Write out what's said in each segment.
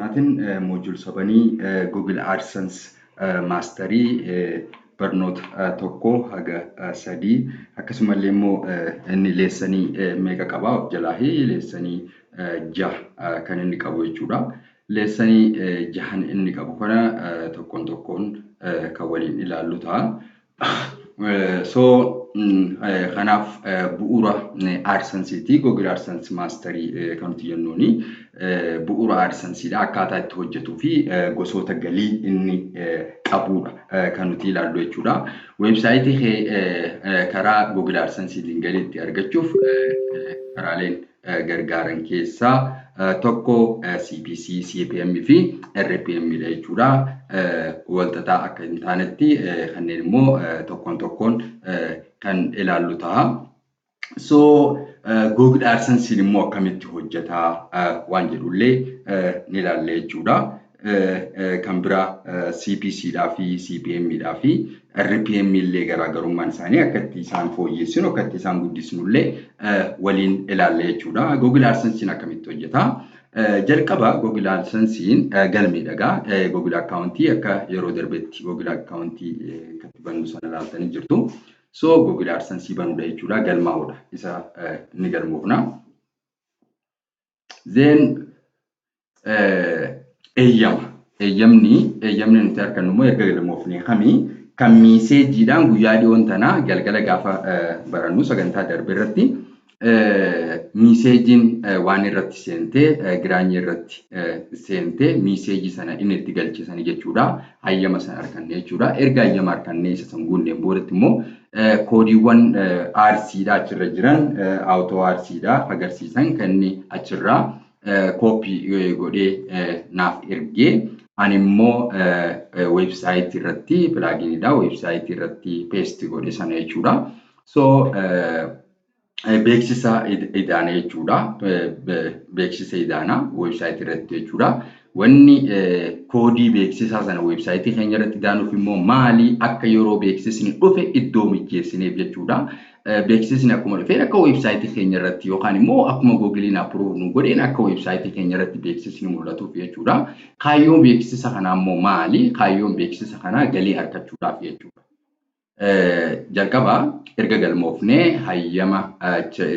Kanaatiin module 7 Google AdSense Mastery barnoota 1 haga 3, akkasumallee immoo inni lessonii meeqa qabaa of jalaa fi lessonii jaha kan inni qabu jechuudha. Lessonii jahan inni qabu kana tokkoon tokkoon kan waliin ilaallu ta'a. So kanaaf bu'uura AdSenseeti. Google AdSense Mastery kan nuti jennuuni bu'uura AdSenseedha. Akkaataa itti hojjetuu fi gosoota galii inni qabudha kan nuti ilaallu jechuudha. Weebsaayitii kee karaa Google AdSenseetiin galii itti argachuuf karaaleen gargaaran keessaa tokko CPC, CPM fi RPM dha jechuudha. Walxaxaa akka hin taanetti kanneen immoo tokkoon tokkoon kan ilaallu ta'a. So Google AdSense immoo akkamitti hojjetaa waan jedhullee ni ilaalla jechuudha. Kan biraa CPC dhaa fi CPM dhaa fi RPM illee garaagarummaan isaanii, akka itti isaan fooyyessinu, akka itti isaan guddisnu illee waliin ilaalla jechuudha. Google AdSense akkamitti hojjetaa? Jalqaba Google AdSense galmeedha gaa. Google accountii akka yeroo darbetti Google accountii kan bannu sana ilaaltanii jirtu. So Google AdSense banuudha jechuudha. Galmaa'uudha. Isa ni galmoofna. Then eeyyama. Eeyyamni nuti argannu immoo erga galmoofnee kamii kan messageiidhaan guyyaa dhiyoon tanaa galgala gaafa barannu sagantaa darbe irratti messageiin waan irratti seentee, giraanyii irratti seentee, messageii sana inni itti galchisanii jechuudha. Hayyama sana arganne jechuudha. Erga hayyama argannee isa san guunneen boodatti immoo koodiiwwan AdSiidhaa achirra jiran, auto AdSiidhaa agarsiisan kan inni achirraa copy godhee naaf ergee, ani immoo weebsaayitii irratti pluginiidha weebsaayitii irratti paste godhe sana jechuudha. So beeksisa idaana jechuudha. Beeksisa idaana weebsaayitii irratti jechuudha. Wanni koodii beeksisaa sana weebsaayitii keenya irratti idaanuuf immoo maali? Akka yeroo beeksisni dhufe iddoo mijjeessineef jechuudha. Beeksisni akkuma dhufeen akka weebsaayitii keenya irratti yookaan immoo akkuma Googleiin approve nu godheen akka weebsaayitii keenya irratti beeksisni mul'atuuf jechuudha. Kaayyoon beeksisa kanaa immoo maali? Kaayyoon beeksisa kanaa galii argachuudhaaf jechuudha. Jalqaba erga galmoofnee, hayyama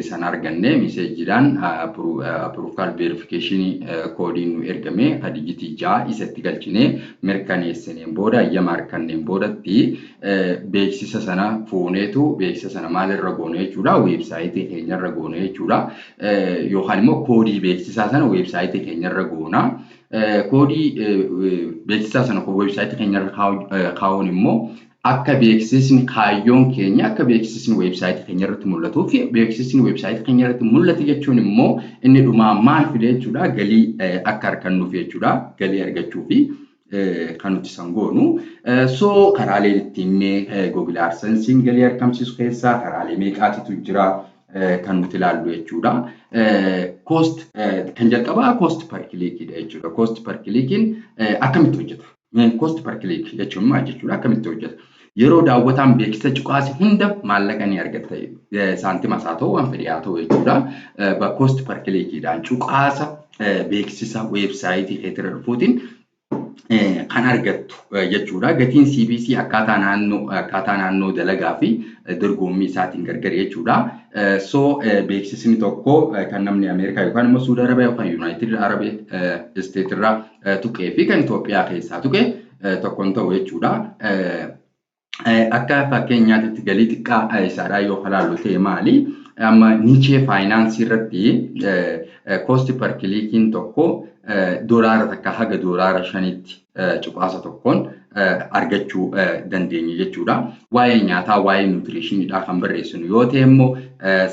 sana argannee, messageiidhaan approval verificationii koodiin nu ergame ka digitii 6 isatti galchinee mirkaneessineen booda, hayyama arganneen boodatti, beeksisa sana fuuneetu beeksisa sana maalirra goone jechuudha? Weebsaayitii keenyarra goone jechuudha, yookaan immoo koodii beeksisaa sana weebsaayitii keenyarra goona. Koodii beeksisaa sana weebsaayitii keenyarra kaa'uun immoo akka beeksisni, kaayyoon keenya akka beeksisni weebsaayitii keenya irratti mul'atuu fi beeksisni weebsaayitii keenya irratti mul'ate jechuun immoo inni dhumaa maal fide jechuudha? Galii akka argannuuf jechuudha. Galii argachuu fi kan nuti san goonu. So karaaleen ittiin mee Google AdSense'n galii argamsiisu keessaa karaalee meeqaatitu jira kan nuti ilaallu jechuudha. Cost kan jalqabaa cost per clickidha jechuudha. Cost per clickiin akkamitti hojjeta? Cost per click jechuun maal jechuudha? Akkamitti hojjeta? Yeroo daawwataan beeksisa cuqaase hunda maallaqa ni argatta. Saantimas haa ta'u, waan fedhe haa ta'u jechuudha. Cost per clickiidhaan cuqaasa beeksisa weebsaayitii keetirra dhufuutiin kan argattu jechuudha. Gatiin CPC akkaataa naannoo dalagaa fi dorgommii isaatiin gargar jechuudha. So beeksisni tokko kan namni Ameerikaa yookaan immoo Suudi Arabiyaa yookaan United Arab State irraa tuqee fi kan Itoophiyaa keessaa tuqe tokko hin ta'u jechuudha. Akka fakkeenyaatti galii xiqqaa isaadhaa yoo ilaallu ta'e maali? Amma niche financeii irratti cost per clickiin tokko $1 haga $5tti cuqaasa tokkoon argachuu dandeenya jechuudha. Waa'ee nyaataa, waa'ee nutritioniidhaa kan barreessinu yoo ta'e immoo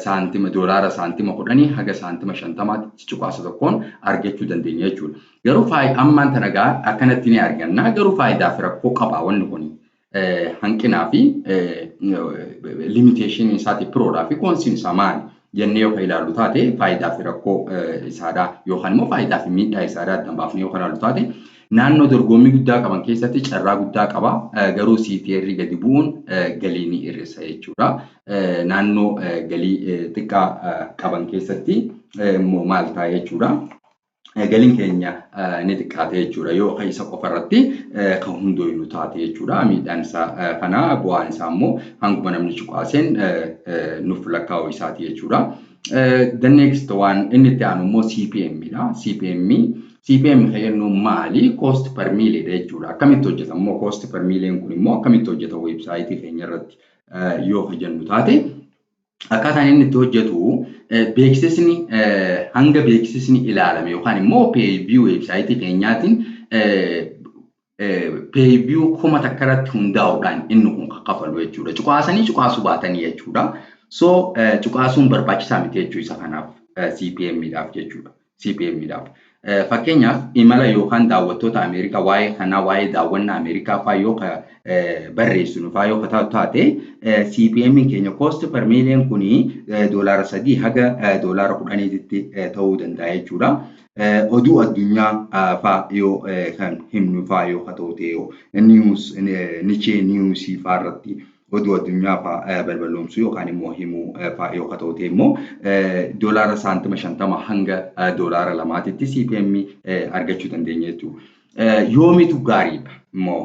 saantima doolaara saantima 10 haga saantima 50tti cuqaasa tokkoon argachuu dandeenya jechuudha. Garuu ammaan tana gaa akkanatti ni arganna, garuu faayidaa fi rakkoo qaba wanni kuni. Hanqinaa fi limitationii isaati, prodhaa fi consiin isaa maali jennee yoo ilaallu taate, faayidaa fi rakkoo isaadhaa yookaan immoo faayidaa fi miidhaa isaadhaa addaan baafnee yoo ilaallu taate, naannoo dorgommii guddaa qaban keessatti carraa guddaa qaba. Garuu CTR gadi bu'uun galii ni hir'isa jechuudha. Naannoo galii xiqqaa qaban keessatti immoo maal ta'a jechuudha? Galiin keenya ni xiqqaate jechuudha. Yoo isa qofa irratti kan hundooyinu taate jechuudha. Miidhaan isaa kana, bu'aan isaa immoo hanguma namni cuqaaseen nuuf lakkaa'u isaati jechuudha. The next one, inni itti aanu immoo CPM dha. CPM kan jennu maali? Cost per mille dha jechuudha. Akkamitti hojjeta immoo cost per mille kun immoo, akkamitti hojjeta weebsaayitii keenya irratti yoo jennu taate, akkaataan inni itti hojjetu beeksisni hanga beeksisni ilaalame yookaan immoo page view weebsaayitii keenyaatiin page view 1000 irratti hundaa'uudhaan inni kun kaffalu jechuudha. Cuqaasanii cuqaasuu baatanii jechuudha. So cuqaasuun barbaachisaa miti jechuu isa kanaaf, CPM dhaaf jechuudha. CPM dhaaf. Fakkeenyaaf, imala yookaan daawwattoota Ameerikaa, waa'ee kanaa, waa'ee daawwannaa Ameerikaa fa'aa yoo barreessinu fa'aa yoo taatu taate, CPM keenya, cost per million kuni, $3 haga $10tti ta'uu danda'a jechuudha. Oduu addunyaa fa'aa yoo kan himnu fa'aa yoo ta'u ta'e, news, niche newsii fa'aa irratti oduu addunyaa fa'aa balballoomsuu yookaan immoo himuu fa'aa yoo ta'u ta'e immoo, saantima 50 hanga $2tti CPM argachuu dandeenya jechuudha. Yoomitu gaariidha immoo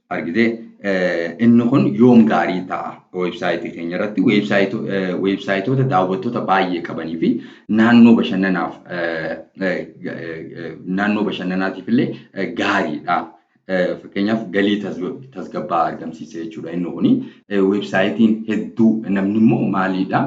argitee, inni kun yoom gaarii ta'a weebsaayitii keenya irratti? Weebsaayitoota daawwattoota baay'ee qabanii fi naannoo bashannanaatiif illee gaariidha. Fakkeenyaaf, galii tasgabbaa'aa argamsiisa jechuudha inni kuni. Weebsaayitiin hedduu namni immoo maaliidha?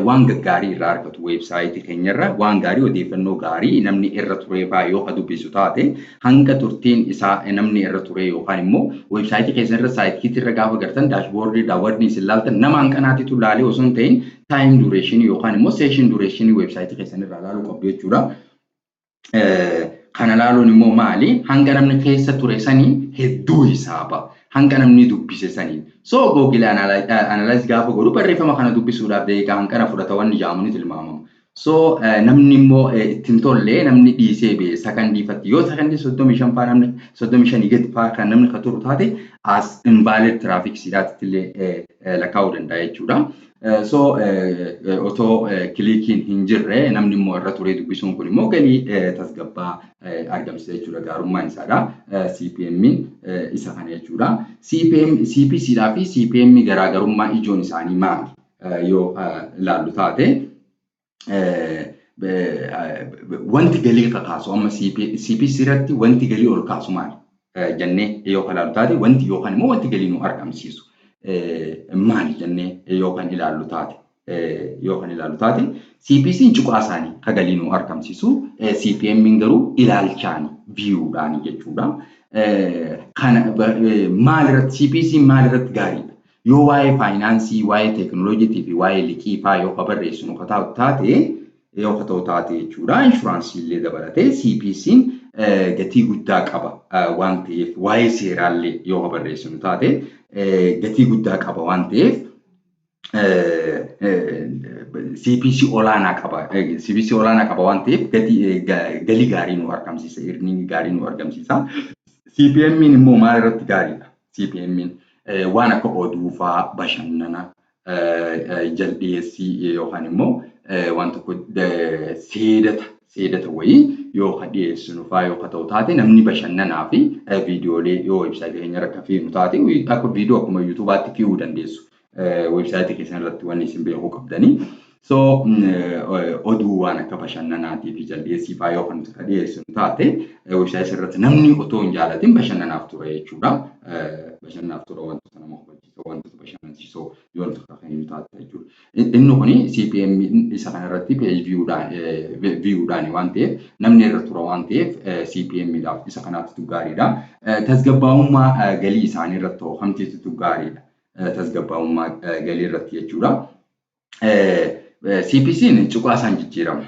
Waan gaggaarii irraa argatu weebsaayitii keenyarra, waan gaarii, odeeffannoo gaarii namni irra turee fa'aa yoo ka dubbisu taate, hanga turtiin isaa namni irra ture yookaan immoo weebsaayitii keessan irra, Site Kit irra gaafa gartan, dashboardii daawwanni isin laaltan, nama hanqanaatitu laalee osoo hin ta'in, time durationii yookaan immoo session durationii weebsaayitii keessan irraa laaluu qabdu jechuudha. Kana laaluun immoo maali? Hanga namni keessa ture sanii hedduu hisaaba. Hanga namni dubbise sanii. So Google Analyze gaafa godhu, barreeffama kana dubbisuudhaaf daqiiqaa hanqana fudhata wanni jedhamu ni tilmaamama. So namni immoo ittiin tolle, namni dhiisee ba'e sakandiifatti, yoo sakandii 35 faa, namni 35 gadi faa kan namni ka turu taate, as invalid traffic siidhaatti illee lakkaa'uu danda'a jechuudha. So otoo clickiin hin jirre namni immoo irra turee dubbisuun kun immoo galii tasgabbaa argamsiisa jechuudha, gaarummaan isaadha. CPM isa kana jechuudha. CPM, CPC dhaa fi CPM garaagarummaa ijoon isaanii maali yoo ilaallu taate, wanti galii kakaasu amma CPC irratti wanti galii ol kaasu maali jennee yoo ilaallu taate, wanti yookaan immoo wanti galii nu argamsiisu maali jennee yoo kan ilaallu taate, CPC'n cuqaa isaanii ka galii nu argamsiisu, CPM garuu ilaalchaani, viewdhaani jechuudha. Kana maal irratti, CPC maal irratti gaariidha? Yoo waa'ee faayinaansii, waa'ee teekinooloojiitii fi waa'ee liqii fa'aa yoo ka barreessinu ka taate, yoo ka ta'u taate jechuudha. Inshuraansii illee dabalatee CPC'n gatii guddaa qaba waan ta'eef, waa'ee seeraallee yoo ka barreessinu taate gatii guddaa qaba waan ta'eef, CPC olaanaa qaba. CPC olaanaa qaba waan ta'eef, gatii galii gaarii nu argamsiisa. Earning gaarii nu argamsiisa. CPM immoo maal irratti gaariidha? CPM waan akka oduu fa'aa, bashannana, jaldeessii yookaan immoo waan tokko seedata wayii yoo ka dhiyeessinu fa'aa yoo ka ta'u taate, namni bashannanaa fi viidiyoolee yoo weebsaayitii keenya irra akka feenu taate, akka viidiyoo akkuma YouTubeaatti fe'uu dandeessu. Weebsaayitii keessan irratti wanni isin beekuu qabdanii. So oduu, waan akka bashannanaatii fi jaldeessii fa'aa yoo kan nuti ka dhiyeessinu taate, weebsaayitii irratti namni otoo hin jaalatin bashannanaaf ture jechuudha. Bashannanaaf ture, wantoota nama hubachiisoo, wantoota bashannansiisoo yoo nuti kan kennu taate jechuudha. Inni kuni CPM isa kanarratti page viewdhaan waan ta'eef, namni irra tura waan ta'eef, CPM dhaaf isa kanaatu gaariidha. Tasgabbaa'ummaa galii isaanii irratti hoo kamtiitu gaariidha? Tasgabbaa'ummaa galii irratti jechuudha. CPC'n cuqaa isaan jijjiirama.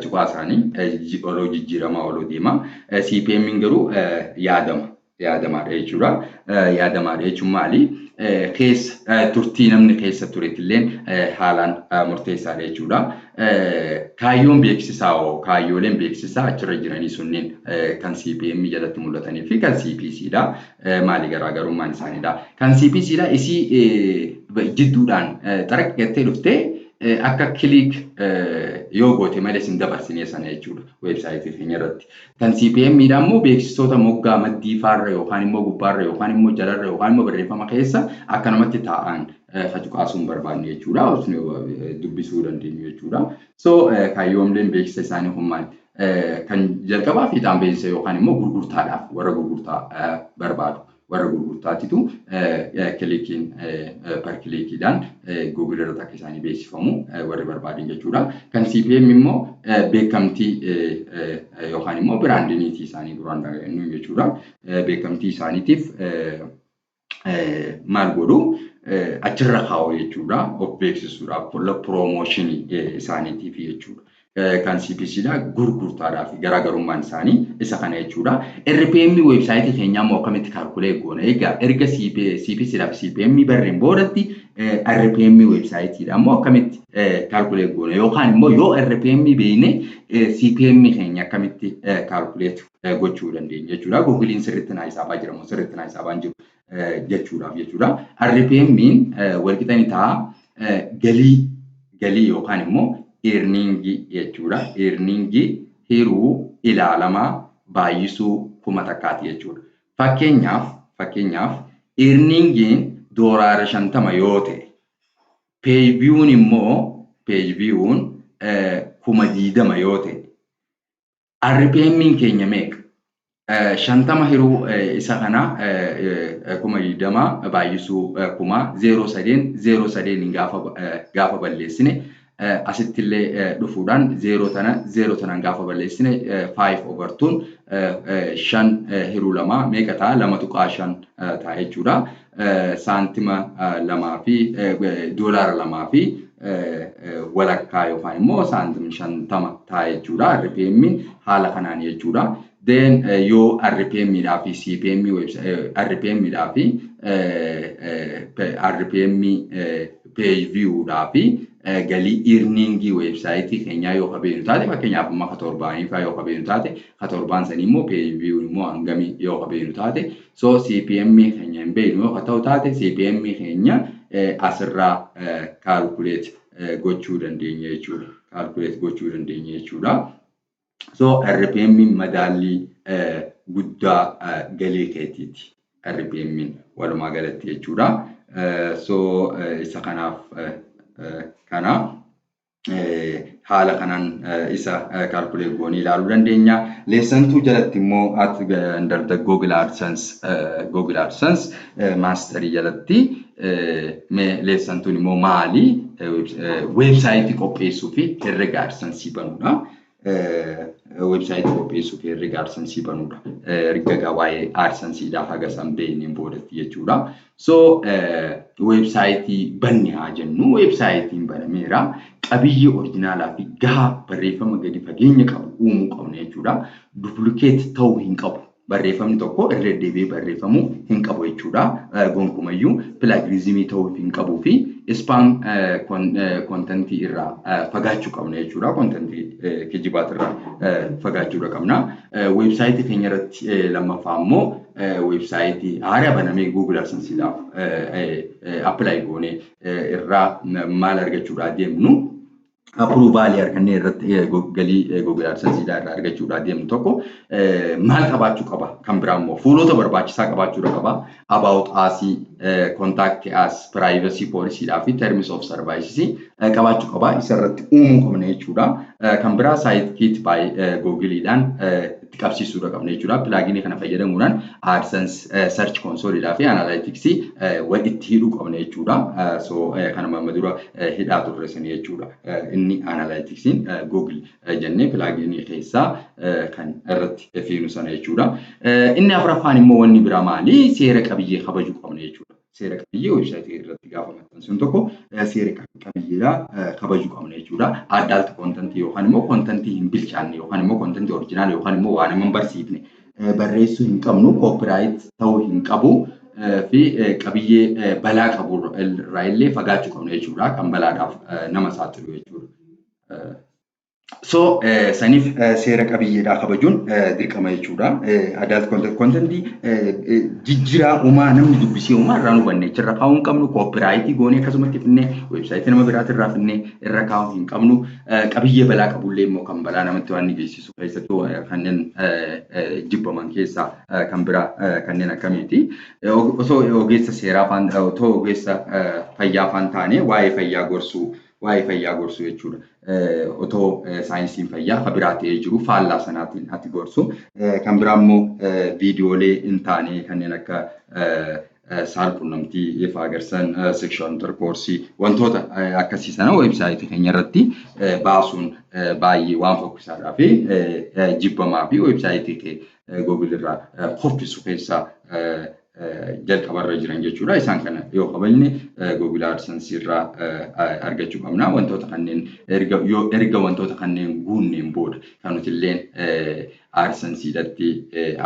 Cuqaa isaanii oloo jijjiiramaa oloo deema. CPM garuu yaadama. Yaadamaadha jechuudha. Yaadamaadha jechuun maali? Keessa turtii namni keessa turetti haalaan murteessaadha jechuudha. Kaayyoon beeksisaa hoo, kaayyooleen beeksisaa achirra jiranii sunneen kan CPM jalatti mul'atanii fi kan CPC dha. Maali garaagarummaan isaaniidha? Kan CPC dha isii jidduudhaan xaraqqattee dhuftee Akka click yoo goote malee sin dabarsinee sana jechuudha weebsaayitii keenya irratti. Kan CPM dha immoo beeksisoota moggaa maddii faarra yookaan immoo gubbaarra yookaan immoo jalarra yookaan immoo barreeffama keessa akkanumatti taa'an facuqaasuu hin barbaanne jechuudha. Dubbisuu dandeenyu jechuudha. So kaayyoomleen beeksisa isaanii kun maali? Kan jalqabaa fiixaan beeksisa yookaan immoo gurgurtaadhaaf warra gurgurtaa barbaadu. Warra gurgurtaatitu clickiin per clickiidhaan Google irratti akka isaanii beeksifamu warri barbaadan jechuudha. Kan CPM immoo beekamtii yookaan immoo brandiniitii isaanii duraan jechuudha. Beekamtii isaaniitiif maal godhu, achirra kaa'u jechuudha. Of beeksisuudhaaf, promotionii isaaniitiif jechuudha. Kan CPC dha gurgurtaadhaaf, garaagarummaan isaanii isa kana jechuudha. RPM weebsaayitii keenyaa immoo akkamitti calculate goona? Egaa erga CPC dhaaf CPM barreen boodatti RPM weebsaayitiidha immoo akkamitti calculate goona? Yookaan immoo yoo RPM beekne CPM keenya akkamitti calculate gochuu dandeenya jechuudha. Googiliin sirriitti naa hisaabaa jira moo sirriitti naa hisaabaa hin jiru jechuudhaaf jechuudha. RPM'n walqixa ni ta'a galii yookaan immoo earningii jechuudha. Earningii hiruu ilaalamaa baay'isuu 1000ti jechuudha. Fakkeenyaaf earningiin $50 yoo ta'e, page viewun immoo page viewun 20,000 yoo ta'e, RPM'n keenya meeqa? 50 hiruu isa kana 20,000 baay'isuu kuma zeeroo sadeen zeeroo sadeen gaafa balleessine, asitti illee dhufuudhaan zeeroo tana zeeroo tanaan gaafa balleessine, five over twon shan hiruu lama meeqa ta'a? 2.5 ta'a jechuudha. Saantima lamaa fi $2.50 yookaan immoo saantima 50 ta'a jechuudha. RPM haala kanaan jechuudha. Then yoo RPM dhaa fi CPM, RPM dhaa fi RPM page view dhaa fi galii earningii weebsaayitii keenyaa yoo kabeenu taate, fakkeenyaaf amma ka torbaanii fa'aa yoo kabeenu taate, ka torbaan sanii immoo page view immoo hangamii yoo kabeenu taate, so CPM keenya hin beeknu yoo ta'u taate, CPM keenya asirraa calculate gochuu dandeenya jechuudha. Calculate gochuu dandeenya jechuudha. So RPM madaallii guddaa galii keetiiti. RPM walumaa galatti jechuudha. So isa kanaaf kana haala kanaan isa calculate goonee ilaaluu dandeenya. Lesson 2 jalatti immoo under the Google AdSense mastery jalatti lesson twon immoo maali? Weebsaayitii qopheessuu fi herrega AdSense banuudha. Weebsaayitii qopheessuu fi herrega AdSense banuudha. Erga waa'ee AdSenseedhaaf haga san beekneen boodatti jechuudha. So weebsaayitii banne haa jennu, weebsaayitiin banameera. Qabiyyee originalaa fi gahaa barreeffama gadi fageenya qabu uumuu qabna jechuudha. Duplicate ta'uu hin qabu. Barreeffamni tokko irra deddeebi'ee barreeffamuu hin qabu jechuudha. Gonkumayyuu plagiarismii ta'uu hin qabuu fi spam contentii irraa fagaachuu qabna jechuudha. Contentii kijibaatirraa fagaachuu qabna. Weebsaayitii keenya irratti lammaffaa immoo weebsaayitii haaraa banamee Google AdSenseedhaaf apply goonee irraa maal argachuudhaa deemnu, approvalii argannee irratti galii Google AdSenseedhaa irraa argachuudhaa deemnu tokko maal qabaachuu qaba? Kan biraa immoo fuulota barbaachisaa qabaachuu qaba. About us, contact us, privacy policy fi terms of service qabaachuu qaba. Isa irratti uumuu qabna jechuudha. Kan biraa Site Kit by Googleedhaan itti qabsiisuudha qabna jechuudha. Pluginii kana fayyadamuudhaan AdSense, Search Console fi Analytics itti hidhuu qabna jechuudha. So kanuma amma dura hidhaa turre sani jechuudha. Inni Analyticsiin Google jennee pluginii keessaa kan irratti fiinu sana jechuudha. Inni afuraffaan immoo wanni biraa maali? Seera qabiyyee kabajuu qabna jechuudha. Seera qabiyyee weebsaayitii irratti gaafa maxxansinu tokko seera qabiyyeedhaa kabajuu qabna jechuudha. Adult contentii yookaan immoo contentii hin bilchaanne yookaan immoo contentii original yookaan immoo waan nama hin barsiifne barreessuu hin qabnu, copyright ta'uu hin qabu fi qabiyyee balaa qabu irraa illee fagaachuu qabna jechuudha. Kan balaadhaaf nama saaxilu jechuudha. So saniif seera qabiyyeedhaa kabajuun dirqama jechuudha. Adult contentii jijjiiraa uumaa namni dubbisee uumaa irraa nu hubanne achirra kaa'uu hin qabnu. Copyrightii goonee akkasumatti finnee weebsaayitii nama biraati irraa finnee irra kaa'uu hin qabnu. Qabiyyee balaa qabullee immoo kan balaa namatti waan ni geessisu keessattuu kanneen jibbaman keessaa kan biraa kanneen akkamiiti. Osoo ogeessa seeraa faan, otoo ogeessa fayyaa faan taane waa'ee fayyaa gorsuu jechuudha. Otoo saayinsiin fayyaa kan biraa ta'ee jiru faallaa sanaatiin ati gorsu. Kan biraa immoo viidiyoolee hin taane kanneen akka saalqunnamtii ifa agarsiisan, sexual intercourse, wantoota akkasii sana weebsaayitii keenya irratti baasuun baay'ee waan fokkisaadhaa fi jibbamaa fi weebsaayitii kee Google irraa kuffisu keessaa jalqabarra jiran jechuudha. Isaan kana yoo kabajne Google AdSense irraa argachuu qabna. Wantoota kanneen erga yoo erga wantoota kanneen guunneen booda kan nuti illeen AdSenseedhatti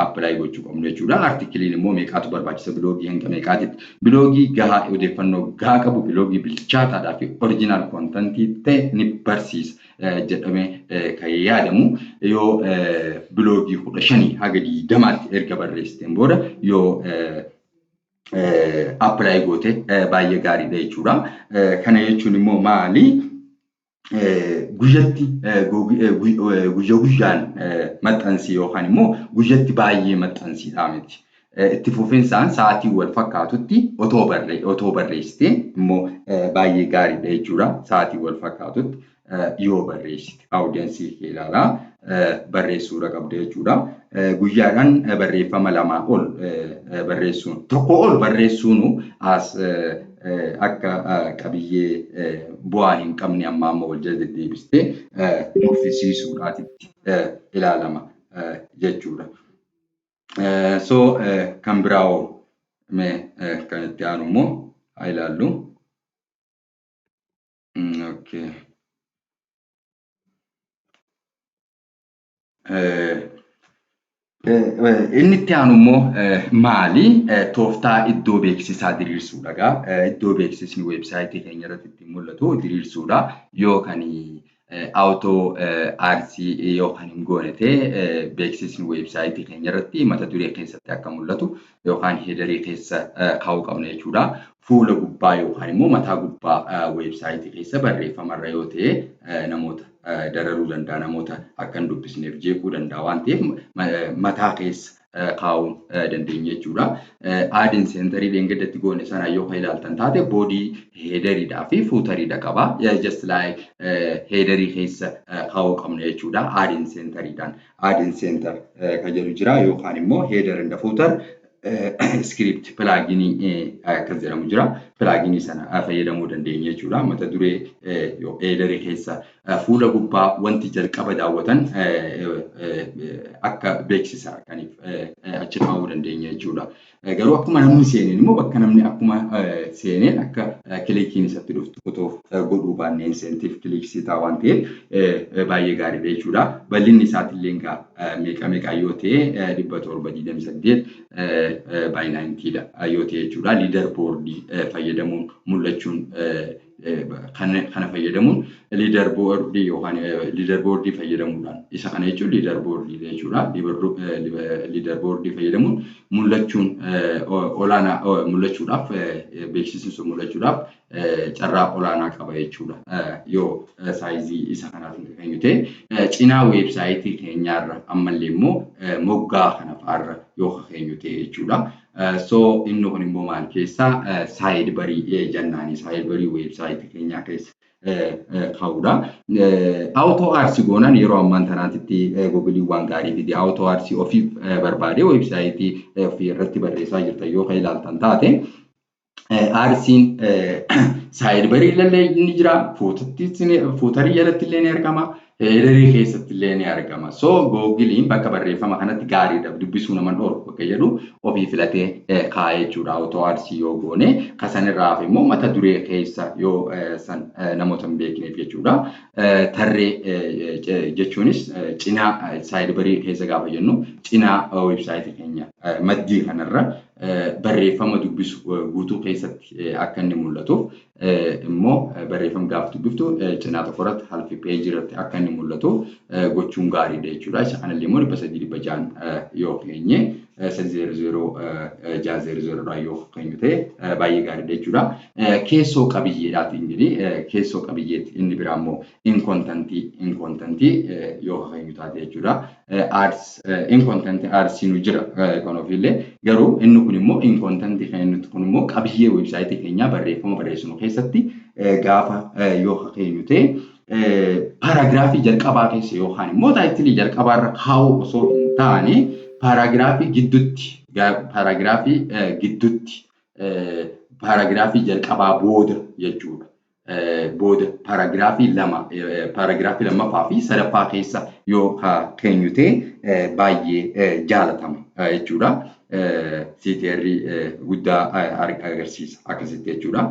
apply gochuu qabnu jechuudha. Artikiliin immoo meeqaatu barbaachisa, biloogii hanga meeqaatitti? Biloogii gahaa, odeeffannoo gahaa qabu, biloogii bilchaataadhaa fi original contentii ta'e ni barsiisa jedhamee kan yaadamu yoo biloogii 15 haga 20tti erga barreessiteen booda yoo apply goote baay'ee gaariidha jechuudha. Kana jechuun immoo maali? Guyyatti, guyyaa guyyaan maxxansii yookaan immoo guyyatti baay'ee maxxansiidhaa miti. Itti fufinsaan sa'aatii wal fakkaatutti otoo barreessitee immoo baay'ee gaariidha jechuudha. Sa'aatii wal fakkaatutti yoo barreessite audience kee ilaalaa barreessuudha qabda jechuudha. Guyyaadhaan barreeffama lamaa ol barreessuun, tokko ol barreessuun as akka qabiyyee bu'aa hin qabne amma amma wal jala deddeebistee nuffisiisuudhaatitti ilaalama jechuudha. So kan biraa mee kan itti aanu immoo haa ilaallu. Okay. Inni itti aanu immoo maali? Tooftaa iddoo beeksisaa diriirsuudha gaa. Iddoo beeksisni weebsaayitii keenya irratti ittiin mul'atu diriirsuudha. Yoo kan auto adsii yoo kan hin goone ta'e, beeksisni weebsaayitii keenya irratti mata duree keessatti akka mul'atu yookaan headerii keessa kaa'uu qabna jechuudha. Fuula gubbaa yookaan immoo mataa gubbaa weebsaayitii keessa barreeffamarra yoo ta'e namoota dararuu danda'a, namoota akka hin dubbisneef jeequu danda'a waan ta'eef mataa keessa kaa'uu dandeenya jechuudha. Ad in centerii dheengaddatti goone sana yoo kan ilaaltan taate, body, headeriidhaa fi footeriidha qaba. Just like headerii keessa kaa'uu qabna jechuudha. Ad in centeriidhaan ad in center kan jedhu jira yookaan immoo header and footer script pluginii akkas jedhamu jira. Pluginii sana fayyadamuu dandeenya jechuudha. Mata duree headerii keessa fuula gubbaa wanti jalqaba daawwatan akka beeksisa kaniif achi kaa'uu dandeenya jechuudha. Garuu akkuma namni seeneen immoo bakka namni akkuma seeneen akka clickiin isatti dhuftu otoo godhuu baannee incentive clicksii ta'a waan ta'eef baay'ee gaariidha jechuudha. Bal'inni isaatillee egaa meeqa meeqa yoo ta'e, 728 by 90dha yoo ta'e jechuudha. Leader boardii fayyadamuun mul'achuun, kana fayyadamuun leader boardii yookaan leader boardii fayyadamuudhaan, isa kana jechuun leader boardii jechuudha. Leader boardii fayyadamuun mul'achuun olaanaa mul'achuudhaaf, beeksisni sun mul'achuudhaaf carraa olaanaa qaba jechuudha. Yoo sizeii isa kanaatiin kan ta'e, cinaa weebsaayitii keenyaarra ammallee immoo moggaa kana fa'aarra yoo keenyu ta'e jechuudha. So inni kun immoo maal keessaa, sidebarii jennaani, sidebarii weebsaayitii keenyaa keessa kaa'uudha. Auto ads goonaan yeroo ammaan tanaatitti Googiliin waan gaarii fide. Auto ads ofiif barbaade weebsaayitii ofii irratti barreessaa jirtan yoo kan ilaaltan taate, adsiin sidebarii illee ni jira, footerii jalatti illee ni argama, headerii keessatti illee ni argama. So Googiliin bakka barreeffama kanatti gaariidha, dubbisuu nama dhorku bakka jedhu ofii filatee kaa'ee jechuudha. Auto adsii yoo goone, kasanirraa hafe immoo mata duree keessa yoo san namoota hin beekneef jechuudha. Tarree jechuunis cinaa sidebarii keessa gaafa jennu, cinaa weebsaayitii keenya maddii kanarra Barreeffama dubbisu guutuu keessatti akka inni mul'atuuf immoo barreeffama gaafa dubbiftu cinaa tokko irratti, half page irratti akka inni mul'atu gochuun gaariidha jechuudha. Isa kanallee immoo 300 600n yoo keenye, 300 600dhaan yoo keenyu ta'e baay'ee gaariidha jechuudha. Keessoo qabiyyeedhaati inni keessoo qabiyyeetti. Inni biraa immoo in contentii yoo keenyu taate jechuudha. Ads in contentii adsiinu jira kan ofiillee, garuu inni kun immoo in contentii kan inni kun immoo qabiyyee weebsaayitii keenyaa barreeffama barreessinu keessatti gaafa yoo keenyu ta'e, paaraagiraafii jalqabaa keessa yookaan immoo titleii jalqabaarra kaa'uu osoo hin taane, paaraagiraafii gidduutti, paaraagiraafii jalqabaa booda jechuudha. Booda paaraagiraafii lama, paaraagiraafii lammaffaa fi sadaffaa keessa yoo keenyu ta'e baay'ee jaalatama jechuudha. CTR guddaa agarsiisa akkasitti jechuudha.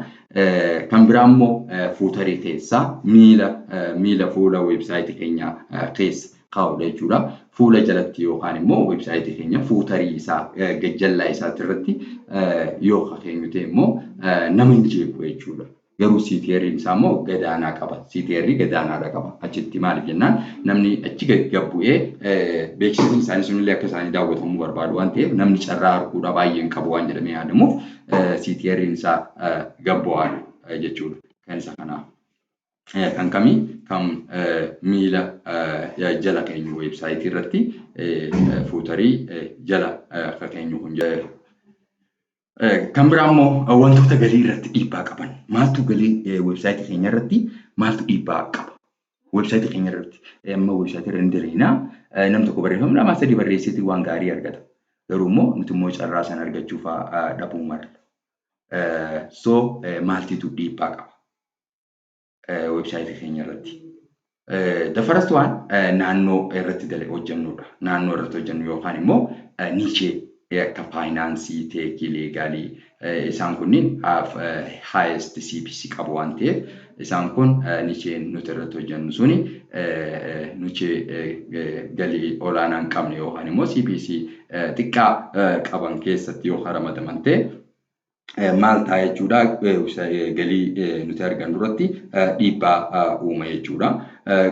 Kan biraa immoo footerii keessa, miila fuula weebsaayitii keenyaa keessa kaa'udha jechuudha. Fuula jalatti yookaan immoo weebsaayitii keenya footerii isaa gajjallaa isaatti irratti yoo keenyu ta'e immoo nama hin jeequ jechuudha. Garuu CTR isaa immoo gadaanaa qaba. CTR gadaanaadha qaba. Achitti maaliif jennaan, namni achi gad bu'ee beeksisni isaanii sunillee akka isaanii daawwatamuu barbaadu waan ta'eef, namni carraa arguudha baay'een qabu waan jedhamee yaadamuuf CTR isaa gad bu'aadha jechuudha. Kan isa kanaa. Kan kamii? Kan miila jala keenyu weebsaayitii irratti, footerii jala keenyu kun. Kan biraa immoo wantoota galii irratti dhiibbaa qaban. Maaltu galii weebsaayitii keenya irratti maaltu dhiibbaa qaba? Weebsaayitii keenya irratti amma weebsaayitii irra ni dalagnaa. Nam tokko barreeffama lama sadii barreesseeti waan gaarii argata. Garuu immoo nuti immoo carraa sana argachuuf dhabuu mala. So maaltitu dhiibbaa qaba weebsaayitii keenya irratti? The first one naannoo irratti hojjennudha. Naannoo irratti hojjennu yookaan immoo niche akka financeii, techii, legalii isaan kunniin highest CPC qabu waan ta'eef, isaan kun nicheen nuti irratti hojjennu suni niche galii olaanaa hin qabne yookaan immoo CPC xiqqaa qaban keessatti yoo ramadaman ta'e maal ta'a jechuudha? Galii nuti argannu irratti dhiibbaa uuma jechuudha.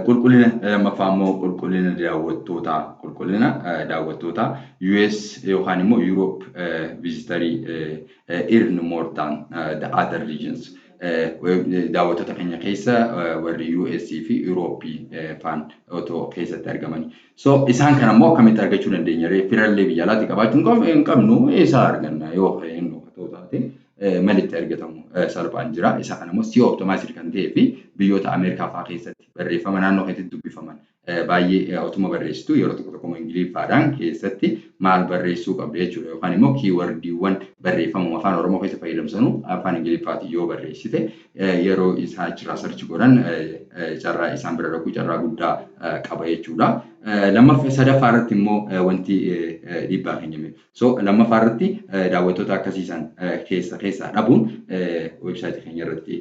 Qulqullina lammaffaa immoo qulqullina daawwattootaa, qulqullina daawwattootaa US yookaan immoo Europe visitorii earn more than the other regions. Daawwattoota keenya keessa warri US fi Europe faan otoo keessatti argaman. So isaan kana immoo akkamitti argachuu dandeenya? Firallee biyya alaatti qabaachuu hin qabnu, eessaa arganna yoo ta'u taate? Malitti argatamu salphaan jira. Isa kana immoo SEO optimized kan ta'ee fi biyyoota Ameerikaa fa'aa keessatti barreeffama naannoo keessatti dubbifaman baay'ee otuma barreessitu, yeroo tokko tokko Ingiliffaadhaan keessatti maal barreessuu qabda jechuudha. Yookaan immoo keywordiiwwan barreeffama afaan Oromoo keessa fayyadamsanu afaan Ingiliffaatiin yoo barreessite, yeroo isaa achirraa search godhan carraa isaan bira dhaqu carraa guddaa qaba jechuudha. Lammaffaa, sadaffaa irratti immoo wanti dhiibbaa keenya, so lammaffaa irratti daawwattoota akkasiisan keessa keessaa dhabuun weebsaayitii keenya irratti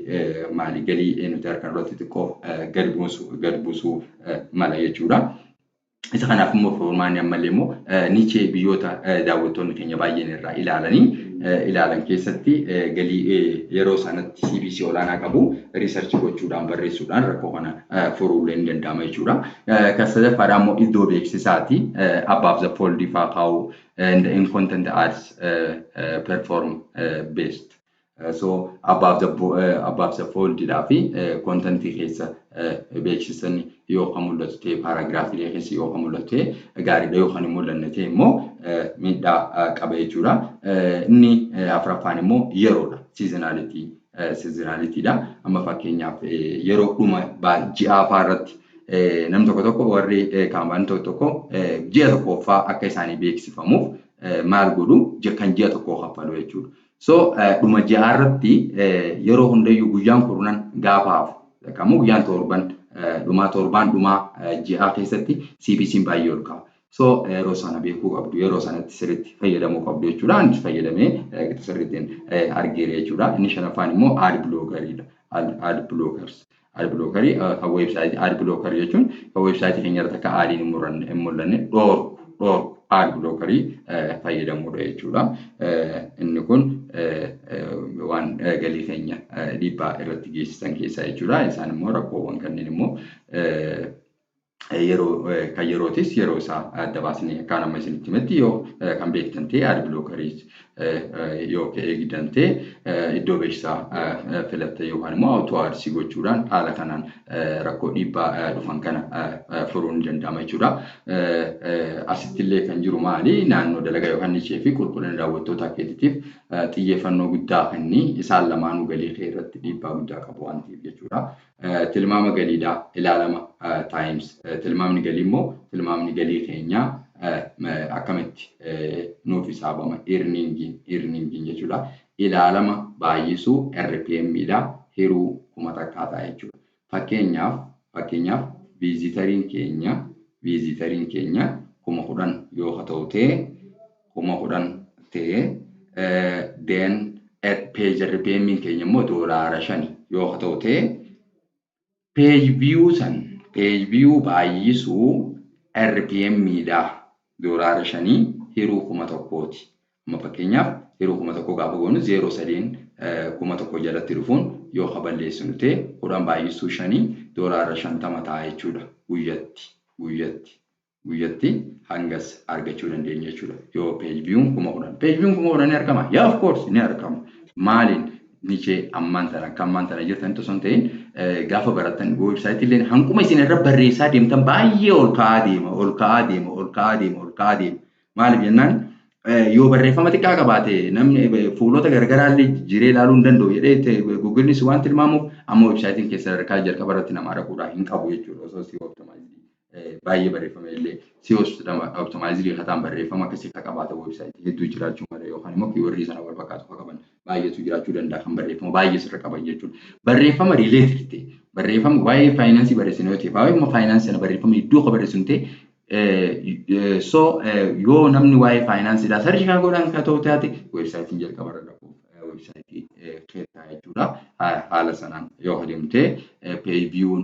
maali galii nuti harkaan irratti xiqqoo gad buusuu mala jechuudha. Isa kanaaf immoo furmaanni ammallee immoo niche biyyoota daawwattoonni keenya baay'een irraa ilaalan keessatti galii yeroo sanatti CPC olaanaa qabu research gochuudhaan barreessuudhaan rakkoo kana furuullee ni danda'ama jechuudha. Kan sadaffaadhaa immoo iddoo beeksisaati. Above the fold fa'aa kaa'uu and in content ads perform best. So above the fold dhaa fi contentii keessa beeksisan yoo kan mul'atu ta'e, paaraagiraafiilee keessa yoo kan mul'atu ta'e gaariidha. Yoo kan hin mul'anne ta'e immoo miidhaa qaba jechuudha. Inni afuraffaan immoo yeroodha. Seasonalitydha. Amma fakkeenyaaf yeroo dhuma ji'aa fa'aa irratti namni tokko tokko, warri kaampaanii tokko tokko ji'a tokkoffaa akka isaanii beeksifamuuf maal godhu? Kan ji'a tokkoo kaffalu jechuudha. So dhuma ji'aa irratti yeroo hundayyuu guyyaan 10 gaafa hafu, kamuu guyyaan torban dhumaa, torbaan dhumaa ji'aa keessatti CPC'n baay'ee ol ka'a. So yeroo sana beekuu qabdu, yeroo sanatti sirriitti fayyadamuu qabdu jechuudha. Anis fayyadamee sirriittiin argeera jechuudha. Inni shanaffaan immoo ad blockeriidha. Ad blockers. Ad blockerii kan weebsaayitii, ad blockerii jechuun kan weebsaayitii keenya irratti akka adiin hin mul'anne dhoorku. Ad blockerii fayyadamuudha jechuudha. Inni kun waan galii keenya dhiibbaa irratti geessisan keessaa jechuudha. Isaan immoo rakkoowwan kanneen immoo yeroo kan yerootis yeroo isaa adda baasnee akkaan amma isinitti himetti yoo kan beektan ta'e, ad blockerii yoo eegdan ta'e, iddoo beeksisaa filatte yookaan immoo auto adsii gochuudhaan haala kanaan rakkoo dhiibbaa dhufan kana furuun ni danda'ama jechuudha. Asitti illee kan jiru maali? Naannoo dalagaa yookaan nichee fi qulqullina daawwattoota keetiitiif xiyyeeffannoo guddaa kenni. Isaan lamaanuu galii kee irratti dhiibbaa guddaa qabu waan ta'eef jechuudha. Tilmaama galiidhaa ilaalama times tilmaamni galii immoo tilmaamni galii keenyaa akkamitti nuuf hisaabama? Earningiin jechuudha. Ilaalama baay'isuu RPM dha hiruu 1000 ta'a jechuudha. Fakkeenyaaf visitoriin keenya 10,000 yoo haa ta'u ta'e, 10,000 ta'e, then page RPM keenya immoo $5 yoo haa ta'u ta'e, page view san page view baay'isuu RPM dha $5 hiruu 1000ti. Amma fakkeenyaaf hiruu 1000 gaafa goonu, zeeroo sadiin 1000 jalatti dhufuun yoo balleessinu ta'e, 10 baay'isuu shanii $50 ta'a jechuudha guyyatti hangas argachuu dandeenya jechuudha. Yoo page viewun 10,000. Page viewun 10,000 ni argama? Yeah, of course ni argama. Maaliin? Nichee ammaan tana akka ammaan tana jirtanitti osoo hin ta'in, gaafa barattan weebsaayitii illee hanquma isin irra barreessaa deemtan baay'ee ol ka'aa deema, ol ka'aa deema, ol ka'aa deema, ol ka'aa deema. Maaliif jennaan, yoo barreeffama xiqqaa qabaate namni fuulota garagaraa illee jijjiiree ilaaluu hin danda'u jedhee Googlenis waan tilmaamuuf, amma weebsaayitiin keessa sadarkaa jalqaba irratti namaa dhaquudhaa hin qabu jechuudha osoo SEO optimized baay'ee barreeffama illee SEO optimized kataan barreeffama akkasii akka qabaatan weebsaayitii hedduu jiraachuu mala, yookaan immoo keywordii sana wal fakkaatu akka qaban baay'eetu jiraachuu danda'a kan barreeffama baay'ee sirra qaban jechuudha. Barreeffama related ta'e, barreeffama waa'ee faayinaansii barreessinu yoo ta'e, waa'ee faayinaansii sana barreeffama iddoo akka barreessinu ta'e, so yoo namni waa'ee faayinaansiidhaa search kan godhan kan ta'u taate, weebsaayitiin jalqaba irra dhaquuf weebsaayitii keessaa jechuudha. Haala sanaan yoo adeemte, page viewun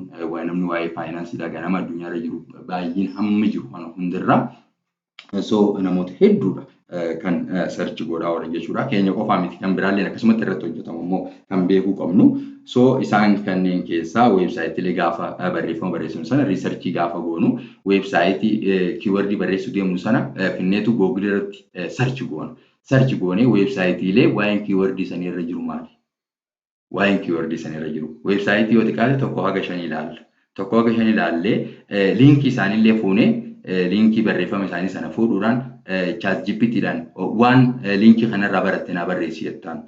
namni waa'ee faayinaansiidhaa ganama addunyaarra jiru baay'een hammi jiru kana hundirra so namoota hedduudha kan search godhaa oolan jechuudha. Keenya qofaa miti, kan biraallee akkasumatti irratti hojjetamu immoo kan beekuu qabnu. So isaan kanneen keessaa weebsaayitiilee gaafa barreeffama barreessinu sana, researchii gaafa goonu, weebsaayitii keywordii barreessuu deemnu sana finneetu Google irratti search goona. Search goonee weebsaayitiilee waa'een keywordii sanii irra jiru maali? Waa'een keywordii sanii irra jiru. Weebsaayitii yoo xiqqaate 1 haga 5 ilaalla. 1 haga 5 ilaallee liinkii isaaniillee fuunee, liinkii barreeffama isaanii sana fuudhuudhaan ChatGPTdhaan waan liinkii kanarraa baratte naa barreessi jettaan.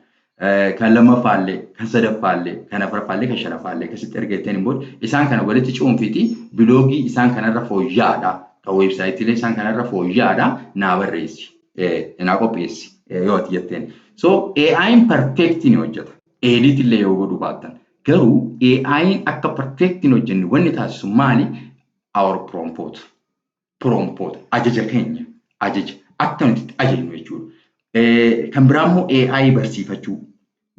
Kan lammaffaallee, kan sadaffaallee, kan afuraffaallee, kan shanaffaallee akkasitti erga jetteen immoo isaan kana walitti cuunfiiti biloogii isaan kanarra fooyya'aadha. Kan weebsaayitiilee isaan kanarra fooyya'aadha naa barreessi. Naa qopheessi yoo ati jetteen. So AI'n perfect ni hojjeta. Edit illee yoo godhuu baattan. Garuu AI'n akka perfect hin hojjenne wanni taasisu maali? Our prompt. Prompt ajaja keenya, ajaja akka nuti itti ajajnu jechuudha. Kan biraa immoo AI barsiifachuu,